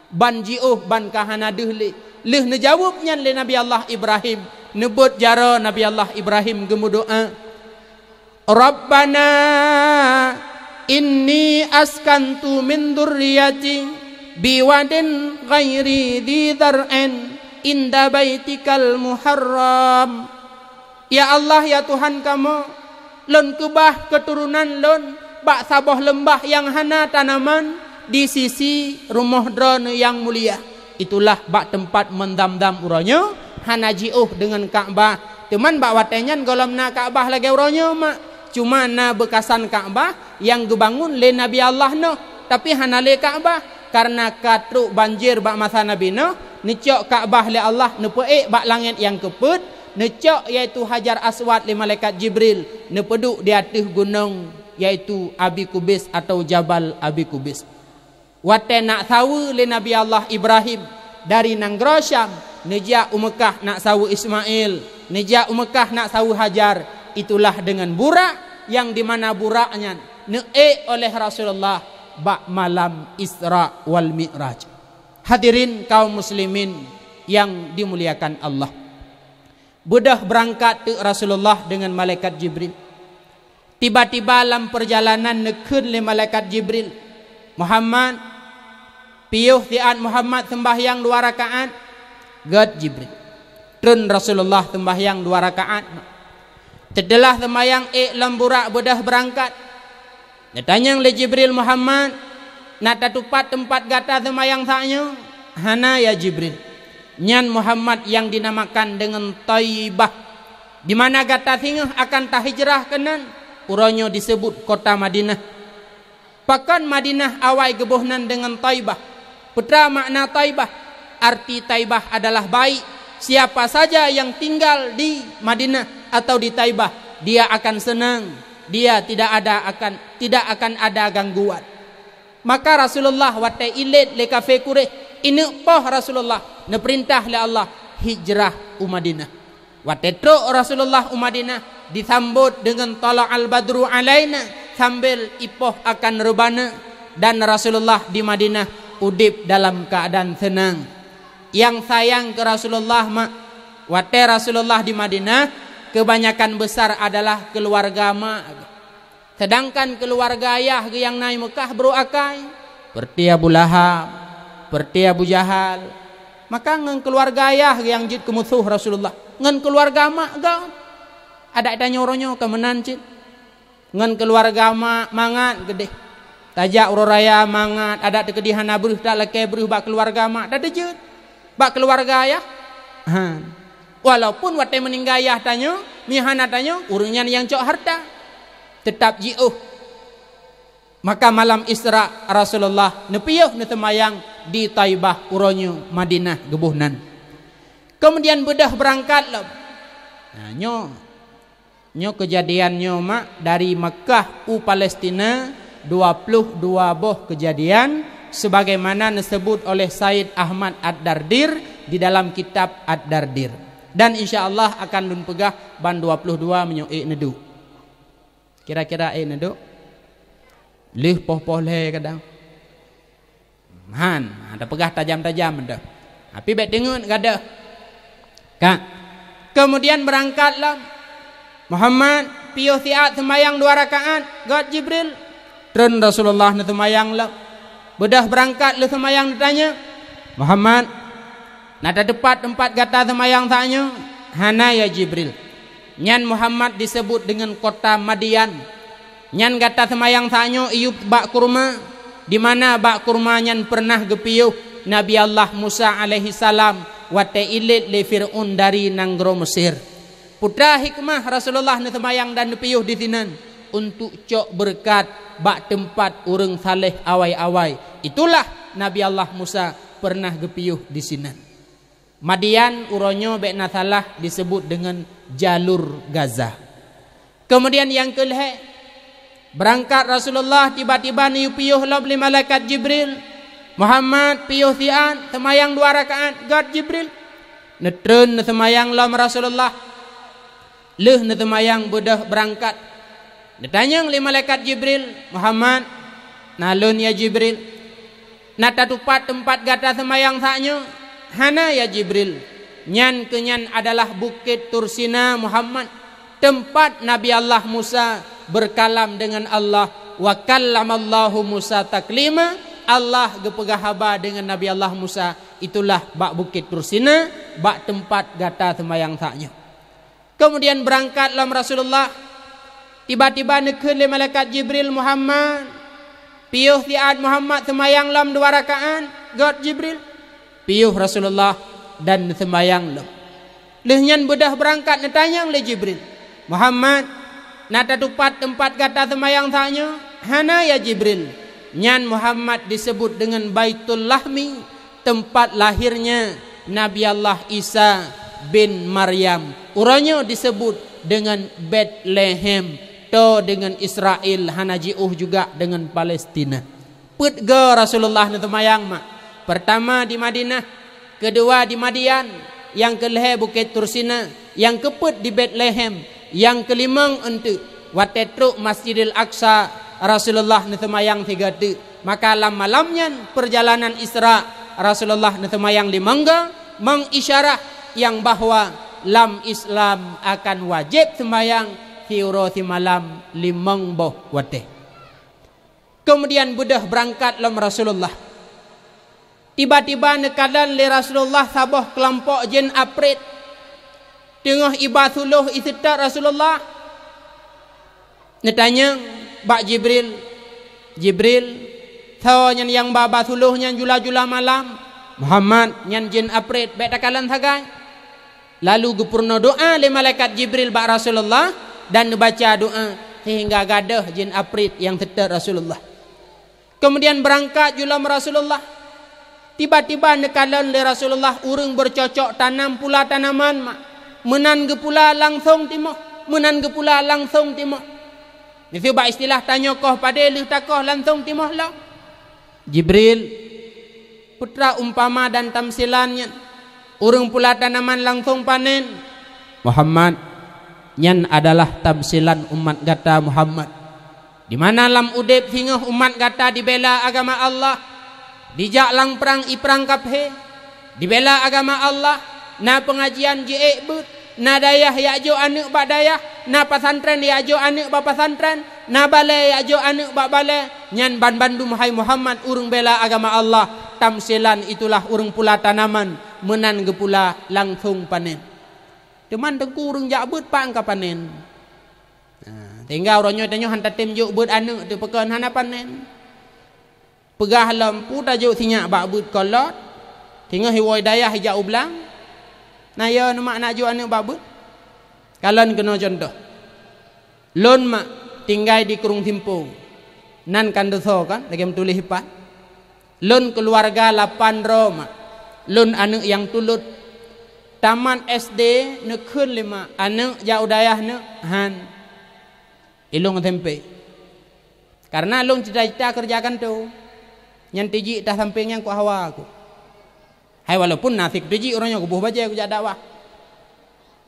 Ban jiôh ban ka hana deuh lé. Lheueh neujaweueb nyan lé Nabi Allah Ibrahim, neubeuet jaroe Nabi Allah Ibrahim geumeudoá, "Rabbana inni askantu min dzurriyyati biwadin ghairi dzi dzar'in inda baitikal muharram." "Ya Allah, ya Tuhan kamoe, lôn keubah keuturonan lôn bak saboh leumbah nyang hana tanaman di sisi rumoh Droeneueh nyang mulia." Itulah bak teumpat mon Zamzam uroe nyoe hana jiôh deungon Ka'bah. Teuma bak watée nyan gohlom na Ka'bah lagée uroe nyoe mak, cuma na beukasan Ka'bah nyang geubangun lé Nabi Allah Nuh, tapi hana lé Ka'bah. Kareuna ka trok banjir bak masa Nabi Nuh, neucok Ka'bah lé Allah, neupeuék bak langét nyang keupeuet, neucok yaitu Hajar Aswad lé malaikat Jibril, neupeuduek di ateueh gunong yaitu Abi Kubais atawa Jabal Abi Kubais. Watée nak saweue lé Nabi Allah Ibrahim, Dari nanggroe Syam, neujak u Meukah nak saweue Ismail, neujak u Meukah nak saweue Hajar. Itulah dengan Burak, yang di mana Burak nyan neuék oleh Rasulullah bak malam Isra wal Mi'raj. Hadirin kaum muslimin yang dimuliakan Allah. Beudôh beurangkat teuk Rasulullah deungon malaikat Jibril. Tiba-tiba lam peurjalanan neukheun lé malaikat Jibril, "Muhammad, piôh siat Muhammad seumbahyang dua rakaat." Gét Jibril. Treun Rasulullah seumbahyang dua rakaat. Seuteulah seumbahyang ék lom Burak beudôh beurangkat. Neutanyong lé Jibril, "Muhammad, na tatupat teumpat gata seumayang saat nyoe?" "Hana, ya Jibril." "Nyan Muhammad nyang dinamakan deungon Taibah, di mana gata singoh akan tahijrah keunan, uroe nyoe diseubut kota Madinah." "Pakon Madinah awai geuboh nan deungon Taibah? Peue makna Taibah?" "Arti Taibah adalah baik. Siapa saja yang tinggal di Madinah atau di Taibah, dia akan senang. Dia tidak ada akan, tidak akan ada gangguan." Maka Rasulullah watée ilét lé kafé Quraisy, ineuk poh Rasulullah, neupeurintah lé Allah hijrah u Madinah. Watée trok Rasulullah u Madinah, disambot deungon "Thala'al badru alaina", sambil ipoh akan reubana, dan Rasulullah di Madinah udeb dalam keuadaan seunang. Nyang sayang keu Rasulullah, mak, watée Rasulullah di Madinah, keubanyakan beusar adalah keuluwarga mak. Seudangkan keuluwarga ayah geuh nyang na i Meukah brôk akai, peureuté Abu Lahab, peureuté Abu Jahal. Maka ngon keuluwarga ayah geuh nyang jeuet keu musoh Rasulullah, ngon keuluwarga mak gét. Adak tanyoe uroe nyoe ka meunan cit. Ngon keuluwarga mak mangat geudeh. Tajak uroe raya mangat, adak teukeudi hana breuh, talakée breuh bak keuluwarga mak, tateujeuet. Bak keuluwarga ayah, ha. Walaupun watée meuninggai ayah tanyoe, meuhana tanyoe, ureuëng nyan nyang cok hareuta, teutab jiôh. Maka malam Isra Rasulullah neupiôh neuseumayang di Taibah, uroe nyoe Madinah geuboh nan. Keumudian beudôh beurangkat lom. Nah, nyoe Nyoe keujadian nyoe mak dari Meukah u Palestina, dua ploh dua boh keujadian, sebagaimana neuseubut oleh Said Ahmad Ad-Dardir di dalam kitab Ad-Dardir. Dan insya Allah akan lôn peugah ban dua ploh dua meunyoe ék neuduek. Kira-kira ék neuduek? Lheueh poh-poh lhée kadang. Han, ha, tapeugah tajam-tajam dah. Tapi bék teungeut gadoh. Ka. Keumudian beurangkat lom. "Muhammad, piôh siat seumayang dua rakaat," gét Jibril. Treun Rasulullah neuseumayang lom. Beudôh beurangkat lheueh seumayang neutanyong, "Muhammad, na tatupat teumpat gata seumayang saat nyoe?" "Hana, ya Jibril." "Nyan Muhammad diseubut deungon kota Madian. Nyan gata seumayang saat nyoe iyup bak kurma, di mana bak kurma nyan peureunah geupiôh Nabi Allah Musa alaihissalam watée ilét lé Fir'aun dari nanggroe Mesir. Peue hikmah Rasulullah neuseumayang dan neupiôh disinan? Untuk cok beureukat bak teumpat ureuëng saleh awai-awai. Itulah Nabi Allah Musa peureunah geupiôh disinan." Madian uroe nyoe bék na salah diseubut deungon Jalur Gaza. Keumudian nyang keulhée, beurangkat Rasulullah tiba-tiba neuyue piôh lom lé malaikat Jibril, "Muhammad, piôh siat, seumayang dua rakaat," gét Jibril. Neutreun neuseumayang lom Rasulullah. Lheueh neuseumayang beudôh beurangkat, neutanyong lé malaikat Jibril, "Muhammad, na lôn ya Jibril, na tatupat teumpat gata seumayang saat nyoe?" "Hana ya Jibril, nyan keuh nyan adalah Bukét Tursina Muhammad, teumpat Nabi Allah Musa beurkalam deungon Allah, wa kallamallahu Musa taklima, Allah geupeugah haba deungon Nabi Allah Musa, itulah bak Bukét Tursina, bak teumpat gata seumayang saat nyoe." Keumudian beurangkat lom Rasulullah. Tiba-tiba neukheun lé malaikat Jibril, "Muhammad, piôh siat Muhammad seumayang lom dua rakaat," gét Jibril. Piôh Rasulullah dan seumayang lom. Lheueh nyan beudôh beurangkat neutanyong lé Jibril, "Muhammad, na tatupat teumpat gata seumayang saat nyoe?" "Hana ya Jibril, nyan Muhammad diseubut deungon Baitul Lahmi, teumpat lahirnya Nabi Allah Isa bin Maryam. Uroe nyoe diseubut deungon Betlehem, toe deungon Israel, hana jiôh juga deungon Palestina." Peuet goe Rasulullah neuseumayang mak. Peurtama di Madinah, Keudua di Madian, nyang keulhèe Bukét Tursina, nyang keupeuet di Betlehem, nyang keulimong eunteuk watèe trok Masjidil Aqsa, Rasulullah neuseumayang sigoe teuk. Maka lam malam nyan peurjalanan Isra, Rasulullah neuseumayang limong goe, mengisyarah nyang bahwa lam Islam akan wajéb seumayang siuroe simalam limong boh watèe. Keumudian beudôh beurangkat lom Rasulullah. Tiba-tiba neukalon lé Rasulullah saboh keulompok jén aprét teungoh iba suloh iseutôt Rasulullah. Neutanyong bak Jibril, "Jibril, soe nyan nyang ba-ba suloh nyan jula-jula malam?" "Muhammad, nyan jén aprét, bèk takalon sagai." Lalu geupeurunoe doa lé malaikat Jibril bak Rasulullah dan neubaca doa seuhingga gadôh jén aprét nyang seutôt Rasulullah. Keumudian beurangkat ju lom Rasulullah. Tiba-tiba neukalon lé Rasulullah ureuëng beucocok tanam pula tanaman mak. Meunan geupula langsong timoh, meunan geupula langsong timoh. Miseue bak istilah tanyoe koh padé lheueh takoh langsong timoh lom. Jibril, peue teuma umpama dan tamsilan nyan? Ureuëng pula tanaman langsong panen. Muhammad, nyan adalah tamsilan umat gata Muhammad. Di mana lam udeb singoh umat gata dibela agama Allah, dijak lam prang iprang kaphé, dibela agama Allah, na peungajian jiék beuet, na dayah jak jok aneuëk bak dayah, na pesantren jak jok aneuëk bak pesantren, na balée jak jok aneuëk bak balée, nyan banmandum hai Muhammad ureuëng bela agama Allah, tamsilan itulah ureuëng pula tanaman, meunan geupula langsong panen. Teuma teungku ureuëng jak beuet pang ka panen. Nah, sehingga uroe nyoe tanyoe hana tatem jok beuet aneuëk teupeukon hana panen. Peugah lom peue tajok sinyak bak beuet kolot, singoh iwoe dayah ijak u blang. Na yo neumak nak jok aneuëk bak beuet. Kalon keunoe contoh. Lôn mak tinggai di Krueng Simpo. Nan kan dosa kan, lagée meutuléh ipat. Lôn keuluwarga lapan droe mak. Lôn aneuëk nyang tulot. Tamat S D neukheun lé mak, aneuëk jak u dayah neuk? Han. Ilong S M P. Karena lôn cita-cita keureuja kantô. Nyan tijik tah sampéng nyang kuhawa aku. Hai walaupun na sik tijik uroe nyoe kuboh bajée kujak dakwah.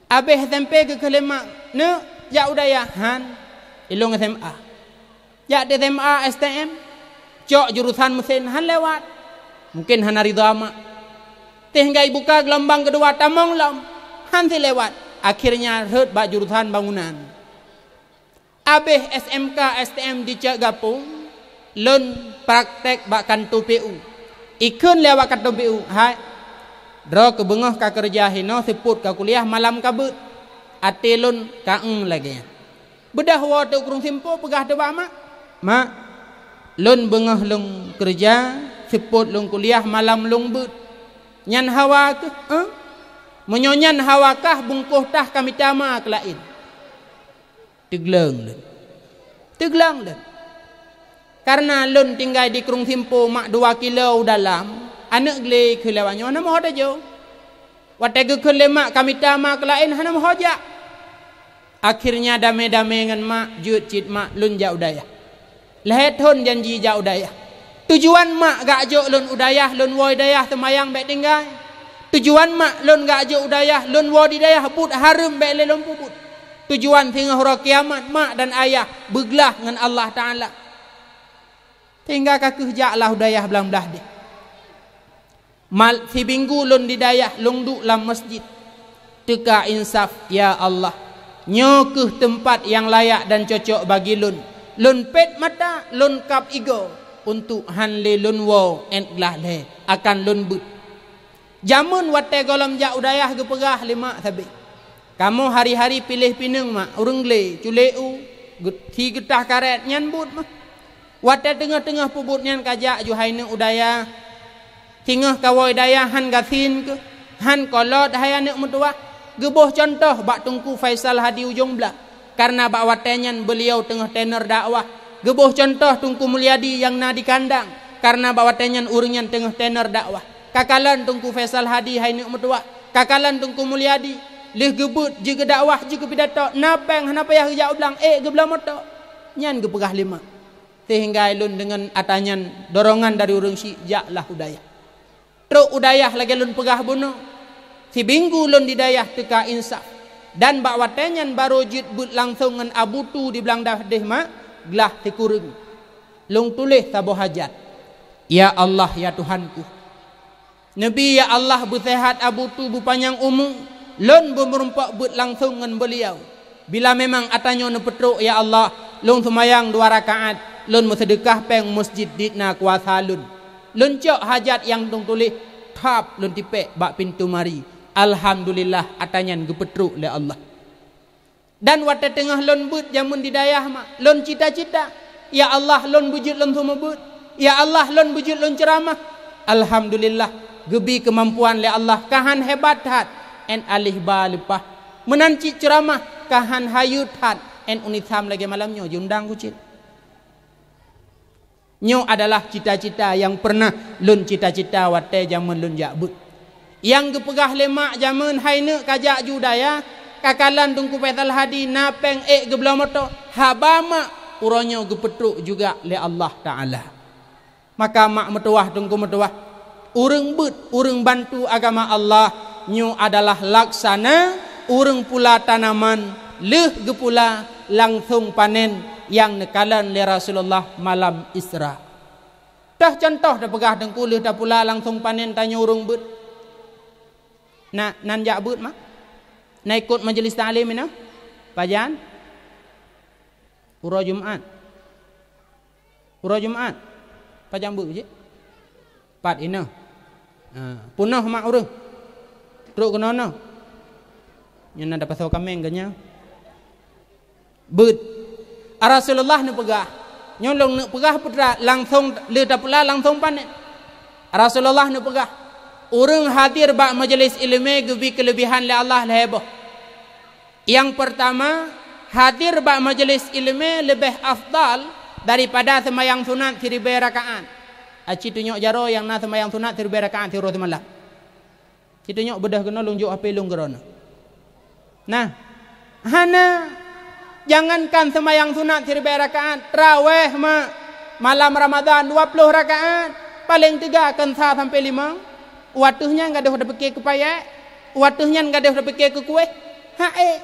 Abéh S M P geukheun lé mak, neuk jak u dayah? Han. Ilong S M A. Jak di S M A S T M, cok jurusan mesin han lewat. Mungkin hana ridha mak. Teuh gaibuka geulumbang keudua tamong lom, han silewat. Akhirnya rhot bak jurusan bangunan. Abéh S M K S T M dicok gapung, lôn praktek bak kantô P U. Ikheun lé awak kantô P U, hai, droe keubeungoh ka keureuja hinoe seupôt ka kuliah malam ka beuet. Até lôn ka-eng lagée nyan. Beudôh woe teuk Krueng Simpo peugah teuh bak mak, "Mak, lôn beungoh lôn keureuja, seupôt lôn kuliah malam lôn beuet. Nyan hawa keuh, eh? Meunyoe nyan hawa kah bungkôh tah ka mita ma keu laén." Teugleng lôn. Teugleng lôn. Karena lôn tinggai di Krueng Simpo mak dua kilo u dalam, aneuëk glé keu lewat nyoe hana meuho tajok. Watée geukheun lé mak ka mita ma keu laén hana meuho jak. Akhirnya damé-damé ngon mak jeuet cit mak lôn jak u dayah. Lhée thon janji jak u dayah. Tujuan mak gak jok lôn u dayah, lôn woe dayah seumayang bék tinggai. Tujuan mak lôn gak jok u dayah, lôn woe di dayah buet hareuem bék lé lôn peubuet. Tujuan singoh uroe kiamat mak dan ayah beuglah ngon Allah Taala. Sehingga ka keuh jak lah u dayah blang blah deh. Mal sibinggu lôn di dayah lôn duek lam masjid. Teuka insaf, ya Allah, nyoe keuh teumpat nyang layak dan cocok bagi lôn. Lôn pét mata, lôn kab igoe, untuk han lé lôn woe ét glah lhée akan lôn beuet. Jameun watée gohlom jak u dayah geupeugah lé mak sabe, "Kamoe hari-hari piléh pineung mak, ureuëng glé, culé u, geu-, si geutah karet nyan buet mah." Watée teungoh-teungoh peubuet nyan ka jak ju hai neuk u dayah. Singoh ka woe dayah han gasien keuh, han kolot hai aneuk meutuwah. Geuboh cuntoh bak Teungku Faisal Hadi Ujong Blah, kareuna bak watée nyan beuliau teungoh tenor dakwah. Geuboh cuntoh Teungku Mulyadi nyang na di kandang, kareuna bak watée nyan ureuëng nyan teungoh tenor dakwah. Ka kalon Teungku Faisal Hadi hai neuk meutuwah, ka kalon Teungku Mulyadi lheueh geubeuet jigeudakwah jigeupidato, na péng hana payah geujak u blang, ék geubloe moto. Nyan geupeugah lé mak. Sehingga lôn deungon ata nyan dorongan dari ureuëng syik, jaklah u dayah. Trok u dayah lagée lôn peugah bunoe, sibinggu lôn di dayah teuka insaf, dan bak watée nyan barô jeuet beuet langsong ngon Abu Tu di Blang Dahdeh mak glah sikureueng. Lôn tuléh saboh hajat, "Ya Allah, ya Tuhanku, neubi ya Allah beuseuhat Abu Tu, beupanyang umu, lôn beumeurumpok beuet langsong ngon beuliau. Bila memang ata nyoe neupeutrok, ya Allah, lôn seumayang dua rakaat, lôn meuseudeukah péng meusjid dikna kuasa lôn. Lôn cok hajat nyang lôn tuléh, thap lôn tipék bak pintoe mari. Alhamdulillah, ata nyan geupeutrok lé Allah." Dan watée teungoh lôn beuet jameun di dayah mak, lôn cita-cita, "Ya Allah, lôn beujeuet lôn seumeubeuet. Ya Allah, lôn beujeuet lôn ceuramah." Alhamdulillah, geubi keumampuan lé Allah, ka han hebat that, 'en alih ba leupah. Meunan cit ceuramah, ka han hayeu that, 'en unisam lagée malam nyoe jiundang kucit. Nyoe adalah cita-cita nyang peureunah lôn cita-cita watée jameun lôn jak beuet. Nyang geupeugah lé mak jameun hai neuk ka jak ju dayah, ka kalon Teungku Faisal Hadi na péng ék geubloe moto, haba mak uroe nyoe geupeutrok juga lé Allah Taala. Maka mak meutuwah, teungku meutuwah, ureuëng beuet, ureuëng bantu agama Allah, nyoe adalah laksana ureuëng pula tanaman lheueh geupula langsong panen nyang neukalon lé Rasulullah malam Isra. Toh contoh teupeugah teungku lheueh tapula langsong panen tanyoe ureuëng beuet. Na, nan jak beuet mak? Na ikot majelis taklim inoe? Pajan? Uroe Jumat. Uroe Jumat. Pajan beuet cit? Pat inoe. Ha, peunoh mak ureuëng. Trok keunoe-noe. Nyan na dapasoe kaméng geuh nyan. Beuet. Rasulullah neupeugah, nyoe lôn neupeugah peue teuma langsong lheueh tapula langsong panen. Rasulullah neupeugah, ureuëng hadir bak majelis ileumé geubi keuleubihan lé Allah lhée boh. Nyang peurtama, hadir bak majelis ileumé leubeh afdal daripada seumayang sunat siribée rakaat. Aci tunyok jaroe nyang na seumayang sunat siribée rakaat siuroe simalam. Siteunyoe beudôh keunoe lôn jok H P lôn keudroe. Nah, hana, jangankan seumayang sunat siribée rakaat, trawéh ma-, malam Ramadhan dua ploh rakaat, paleng teuga kon sa sampoe limong. Wateueh nyan gadôh tapike keu payet, wateueh nyan gadôh tapike keu kueh. Ha ék.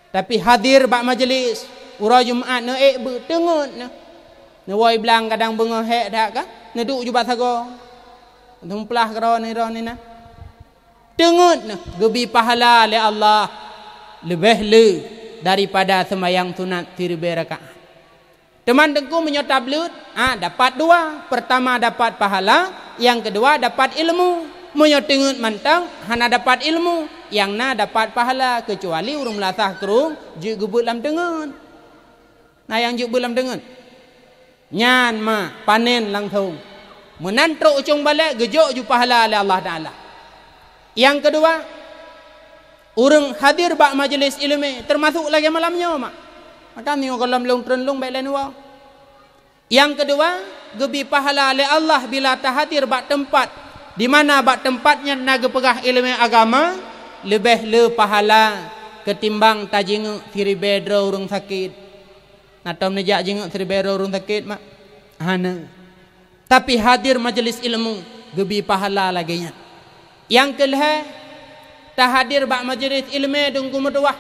Tapi hadir bak majelis, uroe Jumat neuék beuet teungeut neuh. Neuwoe blang kadang beungoh hék that ka, neuduek ju bak sagoe. Neumplah keudroe nirôh nina. Teungeut neuh geubi pahala lé Allah leubeh le daripada seumayang sunat siribée rakaat. Teuma teungku meunyoe tableut, ah, dapat dua. Peurtama dapat pahala, nyang keudua dapat ilmu. Meunyoe teungeut mantong hana dapat ilmu, nyang na dapat pahala keucuali ureuëng meulasah krueng jeuet geubeuet lam teungeut. Na nyang jeuet beuet lam teungeut. Nyan ma panen langsong. Meunan trok ucong balek geujok ju pahala lé Allah Taala. Nyang keudua, ureuëng hadir bak majelis ileumé teumasok lagée malam nyoe mak. Maka nyoe gohlom lôn treun lôn bék lé neuwoe. Nyang keudua, geubi pahala lé Allah bila tahadir bak teumpat di mana bak teumpat nyan na geupeugah ileumé agama leubeh le pahala keutimbang tajingeuk siribée droe ureuëng sakét. Na tom neujak jingeuk siribée droe ureuëng sakét mak? Hana. Tapi hadir majelis ilmu geubi pahala lagée nyan. Nyang keulhée, tahadir bak majelis ileumé deungon meutuwah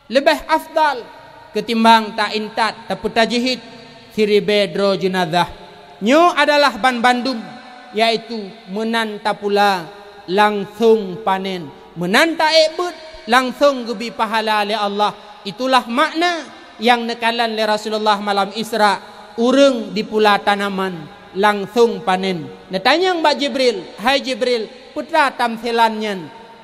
leubeh afdal keutimbang ta-intat tapeutajihid siribée droe jeunazah. Nyoe adalah banbandum, yaitu meunan tapula langsong panen, meunan taék beuet langsong geubi pahala lé Allah. Itulah makna nyang neukalon lé Rasulullah malam Isra, ureuëng dipula tanaman langsong panen. Neutanyong bak Jibril, "Hai Jibril, peue teuma tamsilan nyan?"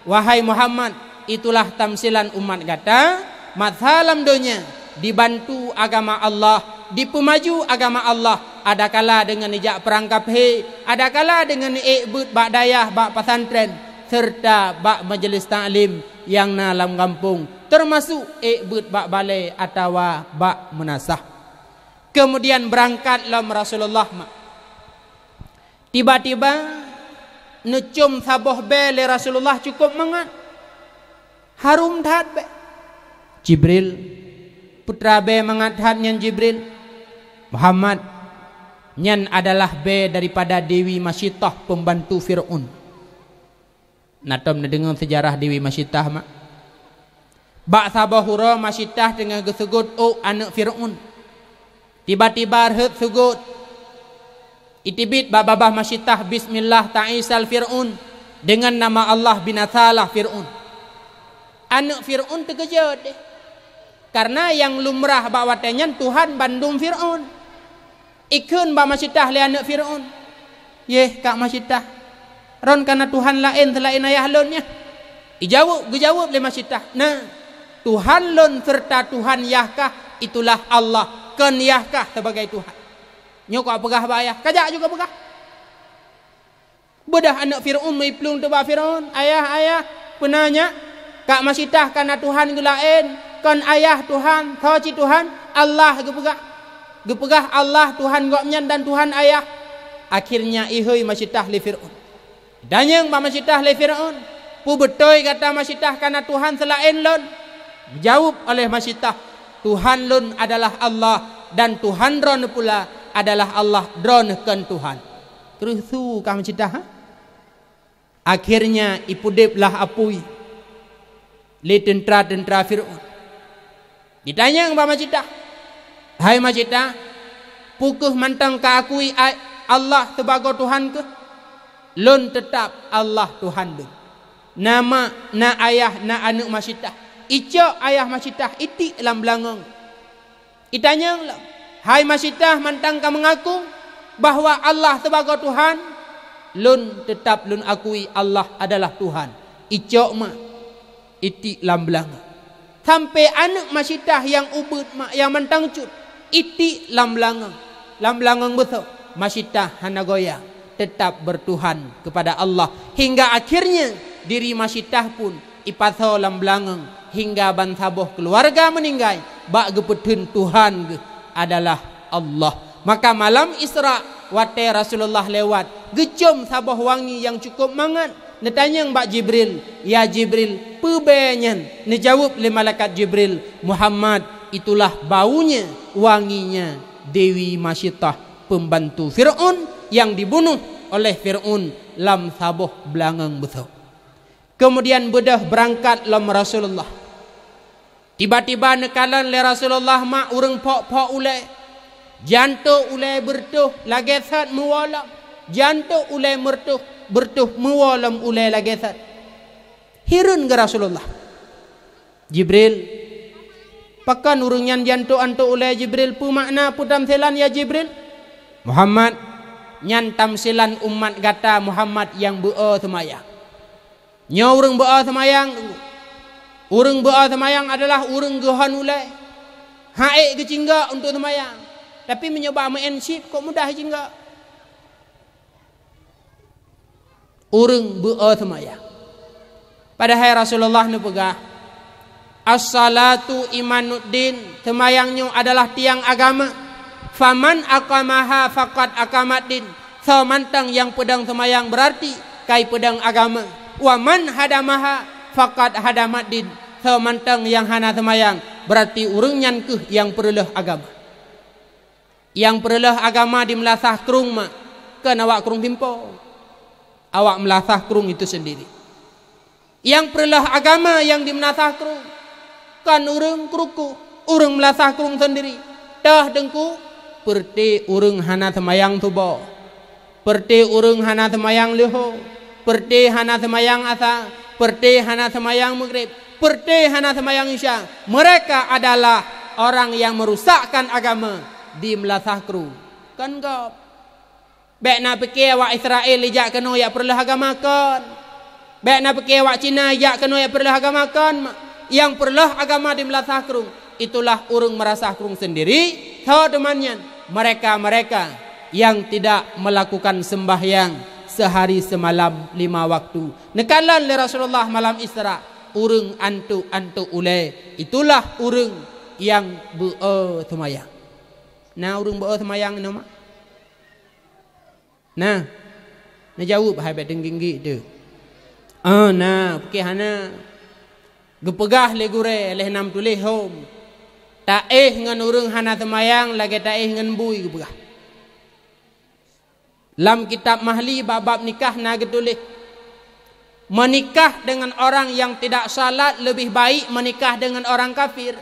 "Wahai Muhammad, itulah tamsilan umat gata, masa lam donya dibantu agama Allah, dipeumaju agama Allah, adakala deungon neujak peurang kaphé, adakala deungon neuék beuet bak dayah, bak pesantren, seureuta bak majelis taklim nyang na lam gampông, teumasok ék beuet bak balée atawa bak meunasah." Keumudian beurangkat lom Rasulullah ma-, Tiba-tiba neucom saboh bée lé Rasulullah cukôp mangat. Harum that bée. "Jibril, peue teuma bée mangat that nyan Jibril?" "Muhammad, Nyan adalah bée daripada Dewi Masyitah, pembantu Fir'aun. Na tom neudeungoe seujarah Dewi Masyitah, mak? Bak saboh uroe Masyitah teungoh geuseugot ôk aneuëk Fir'aun. Tiba-tiba rhot seugot. Iteubiet bak babah Masyitah, "Bismillah, ta'isal Fir'aun, dengan nama Allah binasalah Fir'aun." Aneuëk Fir'aun teukeujot deh. Karena nyang lumrah bak watée nyan Tuhan bandum Fir'aun. Ikheun bak Masyitah lé aneuëk Fir'aun, "Yeh, Kak Masyitah, ron kana Tuhan laén seulaén ayah lôn, nyan?" Ijaweueb, geujaweueb lé Masyitah, "Na, Tuhan lôn seureuta Tuhan yah kah, itulah Allah, kon yah kah sebagai Tuhan. Nyoe kapeugah bak ayah, kajak juga peugah." Beudôh aneuëk Fir'aun meuplueng teubak Fir'aun, "Ayah, ayah, peuna nyak, Kak Masyitah kana Tuhan geulaén, kon ayah Tuhan, soe cit Tuhan? Allah geupeugah. Geupeugah Allah Tuhan gobnyan dan Tuhan ayah." Akhirnya ihôi Masyitah lé Fir'aun. Tanyong bak Masyitah lé Fir'aun, "Peue beutôi gata Masyitah kana Tuhan seulaén lôn?" Geujaweueb oleh Masyitah, "Tuhan lôn adalah Allah, dan Tuhan droeneuh pula adalah Allah, droeneuh kon Tuhan." Kreueh su ka Masyitah, ha? Akhirnya ipeudeb lah apui lé teuntra-teuntra Fir'aun. Jitanyong bak Masyitah, "Hai Masyitah, peu kheueh mantong ka akui a-, Allah sibagoe Tuhan kheueh?" "Lôn teutab Allah Tuhan lôn. Na mak, na ayah, na aneuëk Masyitah. Icok ayah Masyitah itiek lam beulangöng." Itanyong lom, "Hai Masyitah, mantong ka meungaku bahwa Allah sibagoe Tuhan?" "Lôn teutab lôn akui Allah adalah Tuhan." "Icok mak, itiek lam beulangöng." Sampai aneuëk Masyitah nyang ubit mak nyang mantong cut itiek lam beulangöng, lam beulangöng beusoe. Masyitah hana goyang, teutab beutuhan keupada Allah, hingga akhirnya diri Masyitah pun ipasoe lam beulangöng, hingga ban saboh keuluwarga meuninggai bak geupeutheun Tuhan geuh adalah Allah. Maka malam Isra, watée Rasulullah lewat, geucom saboh wangi nyang cukup mangat. Neutanyong bak Jibril, "Ya Jibril, peue bée nyan?" Neujaweueb lé malaikat Jibril, "Muhammad, itulah baunya, wanginya Dewi Masyitah, pembantu Fir'aun nyang dibunuh oleh Fir'aun lam saboh beulangöng beusoe." Keumudian beudôh beurangkat lom Rasulullah. Tiba-tiba neukalon lé Rasulullah mak ureuëng phok-phok ulée. Jantok ulée beureutoh lagée sot meuwoe lom. Jantok ulée meureutoh, beureutoh meuwoe lom ulée lagée sot. Hireuen geuh Rasulullah. "Jibril, pakon ureuëng nyan jantok-antok ulée, Jibril? Peue makna, peue tamsilan, ya Jibril?" "Muhammad, nyan tamsilan umat gata Muhammad nyang beu-o seumayang." Nyoe ureuëng beu-o seumayang, ureuëng beu-o seumayang adalah ureuëng geuhon ulée. Hana ék geucinggok untuk seumayang. Tapi meunyoe bak meu'en chip, kok mudah cinggok. Ureuëng beu-o seumayang. Padahai Rasulullah neupeugah, "As-salatu imaduddin, seumayang nyoe adalah tiang agama. Faman aqamaha faqad aqamaddin." Soe mantong nyang peudong seumayang, beurarti ka ipeudong agama. "Wa man hadamaha faqad hadamaddin." Soe mantong nyang hana seumayang, beurarti ureuëng nyan kheueh nyang peureuloh agama. Nyang peureuloh agama di meulasah krueng mak, kon awak krueng Timpo. Awak meulasah krueng itu sendiri. Nyang peureuloh agama nyang di meulasah krueng, kon ureuëng kruku, ureuëng meulasah krueng sendiri. Toh Teungku, peureuté ureuëng hana seumayang suboh, peureuté ureuëng hana seumayang leuho, peureuté hana seumayang asa, peureuté hana seumayang Maghrib, peureuté hana seumayang Isya. Mereka adalah orang yang merusakkan agama di meulasah krueng. Kon gob. Bék na pike awak Israel ijak keunoe jak peureuloh agama, kon. Bék na pike awak Cina ijak keunoe jak peureuloh agama, kon. Nyang peureuloh agama di meulasah krueng, itulah ureuëng meurasah krueng sendiri. Soe teuma nyan? Mereka-mereka yang tidak melakukan sembahyang sehari semalam lima waktu. Neukalon lé Rasulullah malam Isra, ureuëng antok-antok ulée, itulah ureuëng nyang beu-o seumayang. Na ureuëng beu-o seumayang inoe mak? Na, neujaweueb hai bék teunggik-nggik tu. Oh, na, pike hana. Geupeugah lé gurée lheueh nam tuléh hom, "Taéh ngon ureuëng hana seumayang lagée taéh ngon bui," geupeugah. Lam kitab Mahli bab-bab nikah na geutuléh, meunikah deungon orang nyang tidak salat leubeh baik meunikah deungon orang kafir.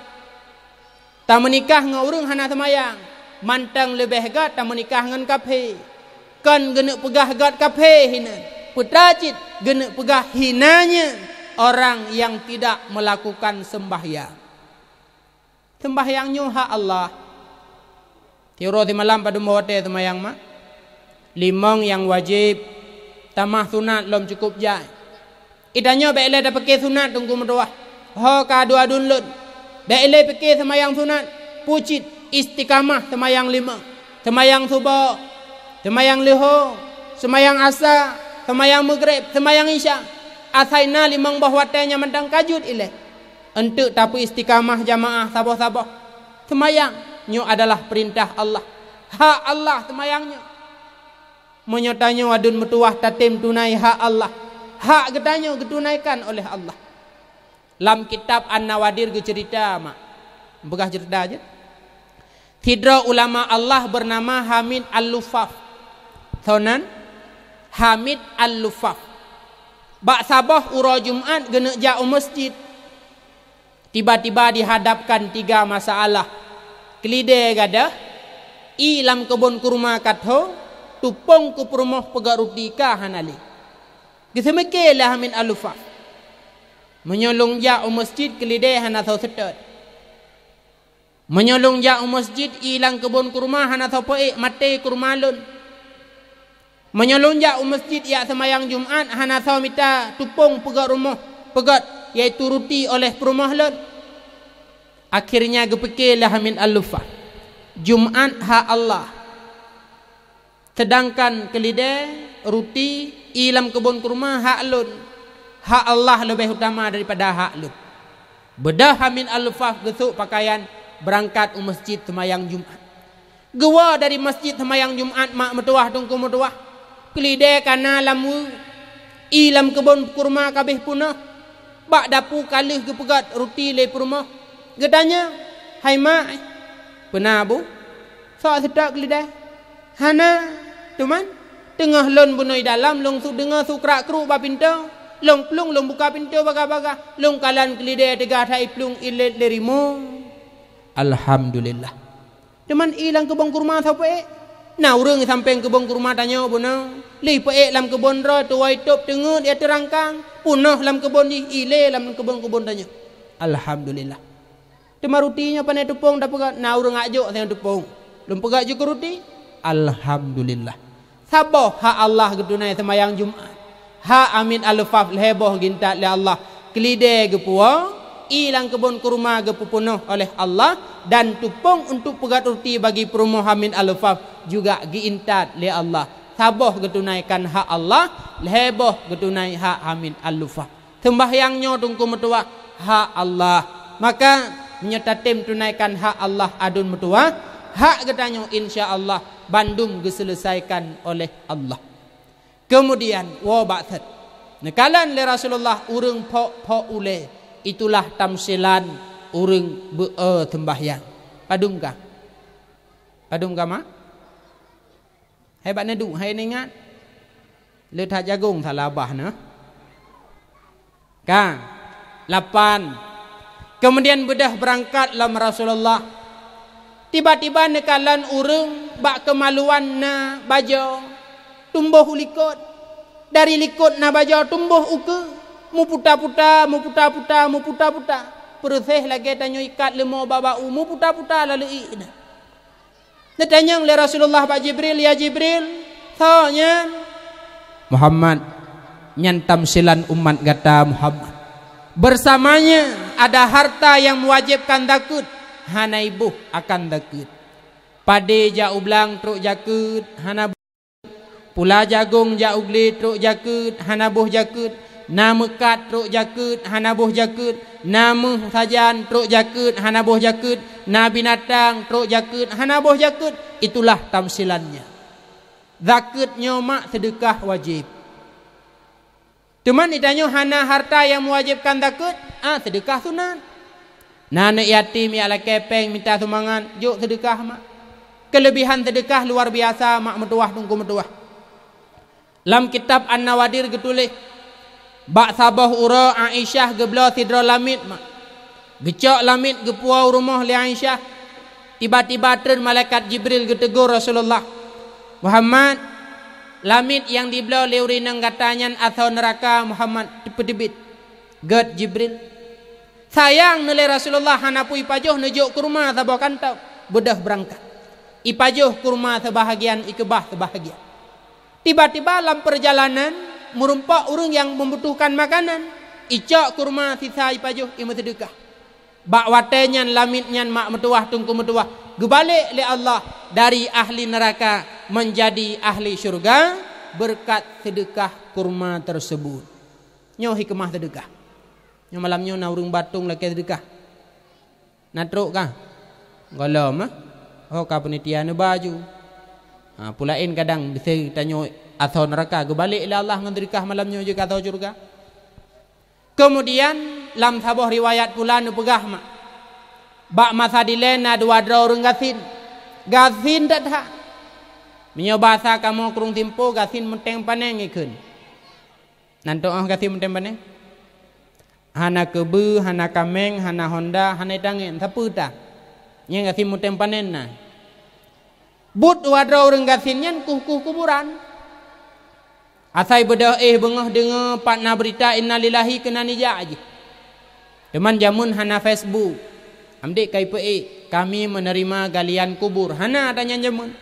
Tameunikah ngon ureuëng hana seumayang, mantong leubeh gét tameunikah ngon kafé. Kon geuneuk peugah gét kafé hina, peue cit geuneuk peugah hinanya orang nyang tidak melakukan sembahyang. Seumbahyang nyoe hak Allah. Tiuroe simalam padum boh watée seumayang mak? Limong nyang wajéb, tamah sunat lom cukup jai. Itanyoe bék lé tapike sunat teungku meutuwah. Ho ka adu-adun lôn. Bék lé pike seumayang sunat. Pucit istiqamah seumayang limong. Seumayang suboh, seumayang leuho, seumayang asa, seumayang meugreb, seumayang isya. Asai na limong boh watée nyang mantong kajut ilée. Eunteuk tapeu istiqamah jamaah saboh-saboh. Seumayang nyoe adalah peurintah Allah. Hak Allah seumayang nyoe. Meunyoe tanyoe adun meutuwah tatem tunai hak Allah, hak geutanyoe geutunaikan oleh Allah. Lam kitab An-Nawadir geuceurita mak, peugah ceurita jeuet. Sidroe ulama Allah beunama Hamid Al-Lufaf. Sonan Hamid Al-Lufaf. Bak saboh uroe Jumat geuneuk jak u meuseujid. Tiba-tiba dihadapkan tiga masalah. Keulidée gadôh, ie lam keubon kurma ka tho, tupông keu peurumoh peugét ruti ka hana lé. Geuseumike lé Hamid Al-Lufaf, "Meunyoe lôn jak u meuseujid keulidée hana soe seutôt. Meunyoe lôn jak u meuseujid ie lam keubon kurma hana soe peuék, maté kurma lôn. Meunyoe lôn jak u meuseujid jak seumayang Jumat hana soe mita tupông peugét rumoh, peugét, yaitu ruti oleh peurumoh lôn." Akhirnya geupike lé Hamid Al-Lufaf, "Jumat hak Allah. Seudangkan keulidée, ruti, ie lam keubon kurma hak lôn. Hak Allah leubeh utama daripada hak lôn." Beudôh Hamid Al-Lufaf geusôk pakaian beurangkat u meuseujid seumayang Jumat. Geuwoe dari meuseujid seumayang Jumat mak meutuwah teungku meutuwah. Keulidée ka na lam weue, ie lam keubon kurma ka abéh peunoh. Bak dapu ka lheueh geupeugét ruti lé peurumoh. Geutanyong, "Hai mak, peue na bu? Soe seutôt keulidée?" "Hana, teuma teungoh lôn bunoe dalam lôn su deungoe su krak-kruk bak pintoe. Lôn plueng lôn buka pintoe bagah-bagah. Lôn kalon keulidée teuga that iplueng ilét lé rimueng." Alhamdulillah. Teuma ie lam keubon kurma soe peuék? Na ureuëng sampéng keubon kurma tanyoe bunoe. Lheueh peuék lam keubon droe tuwoe tôb teungeut ie teurangkang. Peunoh lam keubon jih, ie lé lam keubon-keubon tanyoe. Alhamdulillah. Teuma ruti nyoe pane tupông tapeugét, na ureuëng jak jok sajan tupông. Lôn peugét jukeuh ruti. Alhamdulillah. Saboh hak Allah geutunai seumayang Jumat. Hak Hamid Al-Lufaf lhée boh geuintat lé Allah. Keulidée geupuwoe, ie lam keubon kurma geupeupunoh oleh Allah, dan tupông untuk peugét ruti bagi peurumoh Hamid Al-Lufaf juga geuintat lé Allah. Saboh geutunaikan hak Allah, lhée boh geutunai hak Hamid Al-Lufaf. Seumbahyang nyoe teungku meutuwah hak Allah. Maka, meunyoe tatem tunaikan hak Allah adun meutuwah, hak geutanyoe insya Allah bandum geuseuleusaikan oleh Allah. Keumudian, woe bak that. Neukalon lé Rasulullah ureuëng phok-phok ulée, itulah tamsilan ureuëng beu-e seumbahyang. Padum ka? Padum ka mak? Hai bak neuduek, hai neuingat. Le that jagong salah babah na. Ka. Lapan. Keumudian beudôh beurangkat lom Rasulullah. Tiba-tiba neukalon ureuëng bak keumaluan na bajoe, tumboh u likot. Dari likot na bajoe tumboh ukeue, meuputa-puta, meuputa-puta, meuputa-puta. Peureuséh lagée tanyoe ikat leumo bak bak u, meuputa-puta laleuek ié na. Neutanyong lé Rasulullah bak Jibril, "Ya Jibril, soe nyan?" "Muhammad, nyan tamsilan umat gata Muhammad. Bersamanya ada harta yang mewajibkan zakeuet, hana iboh akan zakeuet. Padé jak u blang trok jakeuet, hana boh. Pula jagong jak u glé trok jakeuet, hana boh jakeuet. Na meukat trok jakeuet, hana boh jakeuet. Na méuh sajan trok jakeuet, hana boh jakeuet. Na binatang trok jakeuet, hana boh jakeuet. Itulah tamsilannya. Zakeuet nyoe mak seudeukah wajéb." Teuma itanyoe hana harta nyang meuwajéb kan zakeuet, ah, seudeukah sunat. Na aneuëk yatim jak lakée péng mita sumbangan, jok seudeukah mak. Keuleubihan seudeukah luar biasa mak meutuwah teungku meutuwah. Lam kitab An-Nawadir geutuléh, bak saboh uroe Aisyah geubloe sidroe lamiet mak. Geucok lamiet geupuwoe u rumoh lé Aisyah. Tiba-tiba treun malaikat Jibril geuteugor Rasulullah, "Muhammad, lamiet nyang dibloe lé ureuëng inong gata nyan asoe neuraka, Muhammad, teupeuteubiet." "Gét, Jibril." Sayang neulée Rasulullah hana peue ipajoh, neujok kurma saboh kantong, beudôh beurangkat. Ipajoh kurma seubahagian, ikeubah seubahagian. Tiba-tiba lam peurjalanan, meurumpok ureuëng nyang membutuhkan makanan, icok kurma sisa ipajoh, imeuseudeukah. Bak watée nyan lamiet nyan mak meutuwah teungku meutuwah, geubalek lé Allah dari ahli neuraka menjadi ahli syeuruga beureukat seudeukah kurma teurseubut. Nyoe hikmah seudeukah. Nyoe malam nyoe na ureuëng batong lakée seudeukah. Na trok kah? Gohlom, ah. Oh, ka peunitia neuba ju. Ha, peue laén kadang bise tanyoe asoe neuraka, geubalek lé Allah ngon seudeukah malam nyoe jeuet keu asoe syeuruga. Keumudian, lam saboh riwayat pula neupeugah mak, bak masa dilée na dua droe ureuëng gasien. Gasien that-that. Meunyoe basa kamoe krueng Simpo, gasien meuteng paneng ikheun. Nan teu'oh gasien meuteng paneng? Hana keubeue, hana kaméng, hana honda, hana itangén, sapeue tan. Nyang gasien meuteng paneng na. Buet dua droe ureuëng gasien nyan kuh-kuh kuburan. Asai beudôh éh beungoh deungoe pat na beurita innalillahi keunan ijak jih. Teuma jameun hana Facebook. Amdek kai peuék, "Kami menerima galian kubur." Hana ata nyan jameun.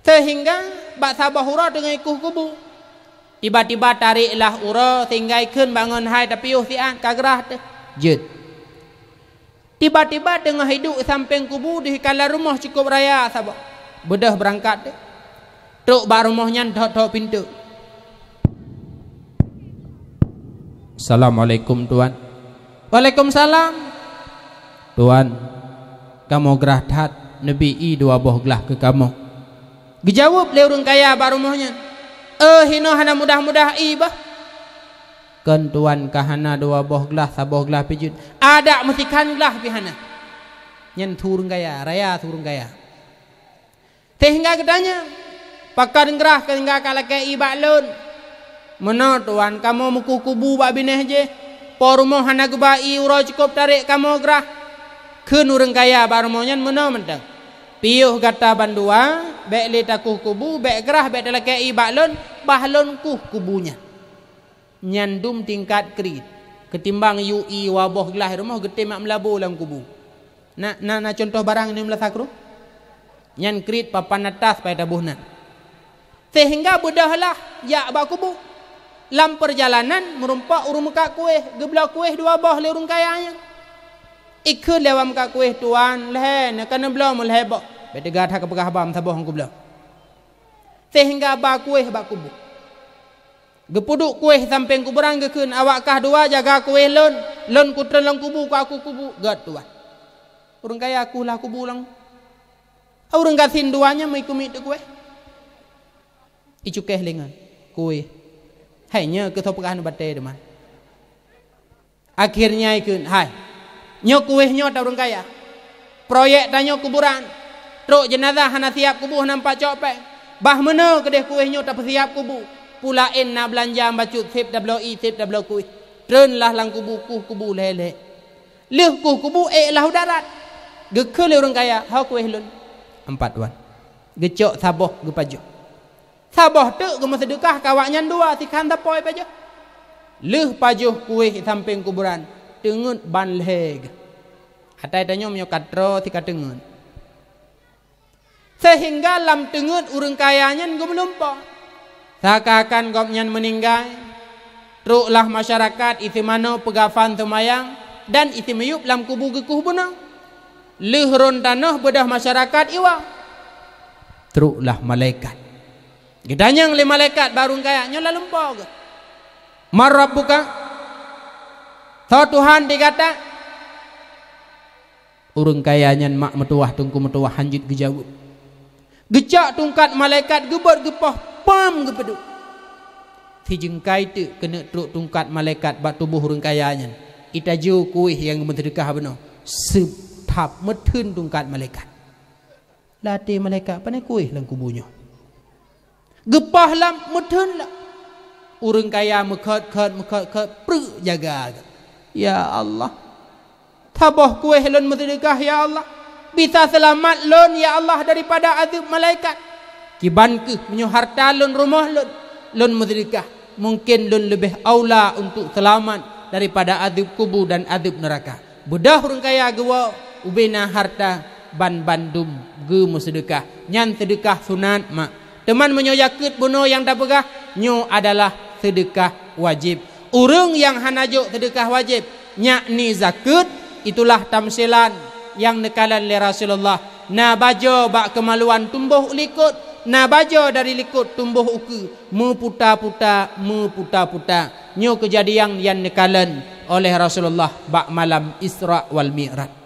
Seuhingga bak saboh uroe teungoh ikuh kubu, tiba-tiba tarék lah uroe sehingga ikheun bangon hai tapiôh siat ka grah teuh jeuet. Tiba-tiba teungoh iduek sampéng kubu di kala rumoh cukôp raya saboh. Beudôh beurangkat teuh. Trok bak rumoh nyan thok-thok pintoe. "Assalamualaikum, Tuan." "Waalaikumsalam." "Tuan, kamoe grah that, neubi ié dua boh glah keu kamoe." Geujaweueb lé ureuëng kaya bak rumoh nyan, "Eh, hinoe hana mudah-mudah ié bah." "Kon Tuan ka hana dua boh glah, saboh glah pih jeuet. Adak meusikhan glah pih hana." Nyan su ureuëng kaya, raya su ureuëng kaya. Sehingga geutanyong, "Pakon grah sehingga ka lakée ié bak lôn?" "Meunoe Tuan, kamoe meukuh kubu bak binéh jih. Po rumoh hana geuba ié uroe cukôp tarék kamoe grah." Kheun ureuëng kaya bak rumoh nyan, "Meunoe mantong. Piôh gata bandua, bék lé takuh kubu, bék grah, bék talakée ié bak lôn, bah lôn kuh kubu nyan." Nyan dum tingkat kriet. Keutimbang yue ié dua boh glah rumoh geutem mak meulabo lam kubu. Na, na, na cuntoh barang nyoe meulasa krueng? Nyan kriet papan atas pai taboh nan. Sehingga beudôh lah jak bak kubu. Lam peurjalanan meurumpok ureuëng meukat kueh, geubloe kueh dua boh lé ureuëng kaya nyan. Ikheun lé awak meukat kueh, "Tuan, lhée na ka neubloe meulhée boh." "Bék teuga that kapeugah haba, meusaboh nyang kubloe." Sehingga ba kueh bak kubu. Geupeuduek kueh sampéng kuburan geukheun, "Awak kah dua jaga kueh lôn, lôn kutreun lam kubu, kuaku kubu." "Gét Tuan." Ureuëng kaya kuh lah kubu lam. Ureuëng gasien dua nyan meuiku miet teuh kueh. Icukéh lé ngon kueh. Hai nyoe keusoe peugah neubatée deuman. Akhirnya ikheun, "Hai, nyoe kueh nyoe ta ureuëng kaya. Proyek tanyoe kuburan. Trok jeunazah hana siab kubu hana meupat cok péng. Bah meunoe keudeh kueh nyoe tapeusiab kubu. Pulaén na beulanja bacut seb tabloe ié, seb tabloe kueh. Treun lah lam kubu, kuh kubu lhée-lhée. Lheueh kuh kubu, ék lah u darat." Geukheun lé ureuëng kaya, "Ho kueh lôn." "Ampat Tuan." Geucok saboh geupajoh. Saboh teuk geumeuseudeukah keu awak nyan dua, sikhan sapoe pajoh. Lheueh pajoh kueh sampéng kuburan, teungeut ban lhée geuh. Atai tanyoe meunyoe ka troe sika teungeut. Sehingga lam teungeut ureuëng kaya nyan geumeulumpoe. Seakan-akan gobnyan meuninggai, troklah masyarakat isi manoe peugafan seumayang dan isi miyueb lam kubu geukuh bunoe. Lheueh rhon tanoh beudôh masyarakat iwa. Troklah malaikat. Geutanyong lé malaikat bak ureuëng kaya nyoe lalumpoe geuh, "Man rabbuka?" "Soe Tuhan di gata?" Ureuëng kaya nyan mak meutuwah teungku meutuwah hanjeuet geujaweueb. Geucok tungkat malaikat geubot geupoh pam geupeuduek. Sijeungkai teuk keuneuk trok tungkat malaikat bak tuboh ureuëng kaya nyan. Itajo kueh nyang geumeuseudekah bunoe, seup thap meutheun tungkat malaikat. Lam até malaikat, "Pane kueh lam kubu nyoe?" Geupah lam meutheun lam. Ureuëng kaya meukhot-khot, meukhot-khot, preuk jaga. Ya Allah, saboh kueh lôn meuseudeukah, ya Allah. Bisa seulamat lôn, ya Allah, daripada azeueb malaikat. Kiban kheueh meunyoe harta lôn, rumoh lôn, lôn meuseudeukah, mungken lôn leubeh aula untuk seulamat daripada azeueb kubu dan azeueb neuraka. Beudôh ureuëng kaya geuwoe, ubena harta, ban bandum geumeuseudeukah. Nyan seudeukah sunat mak. Teuma meunyoe zakeuet bunoe nyang tapeugah, nyoe adalah seudeukah wajéb. Ureuëng nyang hana jok seudeukah wajéb, yakni zakeuet, itulah tamsilan nyang neukalon lé Rasulullah. Na bajoe bak keumaluan tumboh u likot, na bajoe dari likot tumboh ukeue, meuputa-puta, meuputa-puta. Nyoe keujadian nyang neukalon oleh Rasulullah bak malam Isra wal Mi'raj.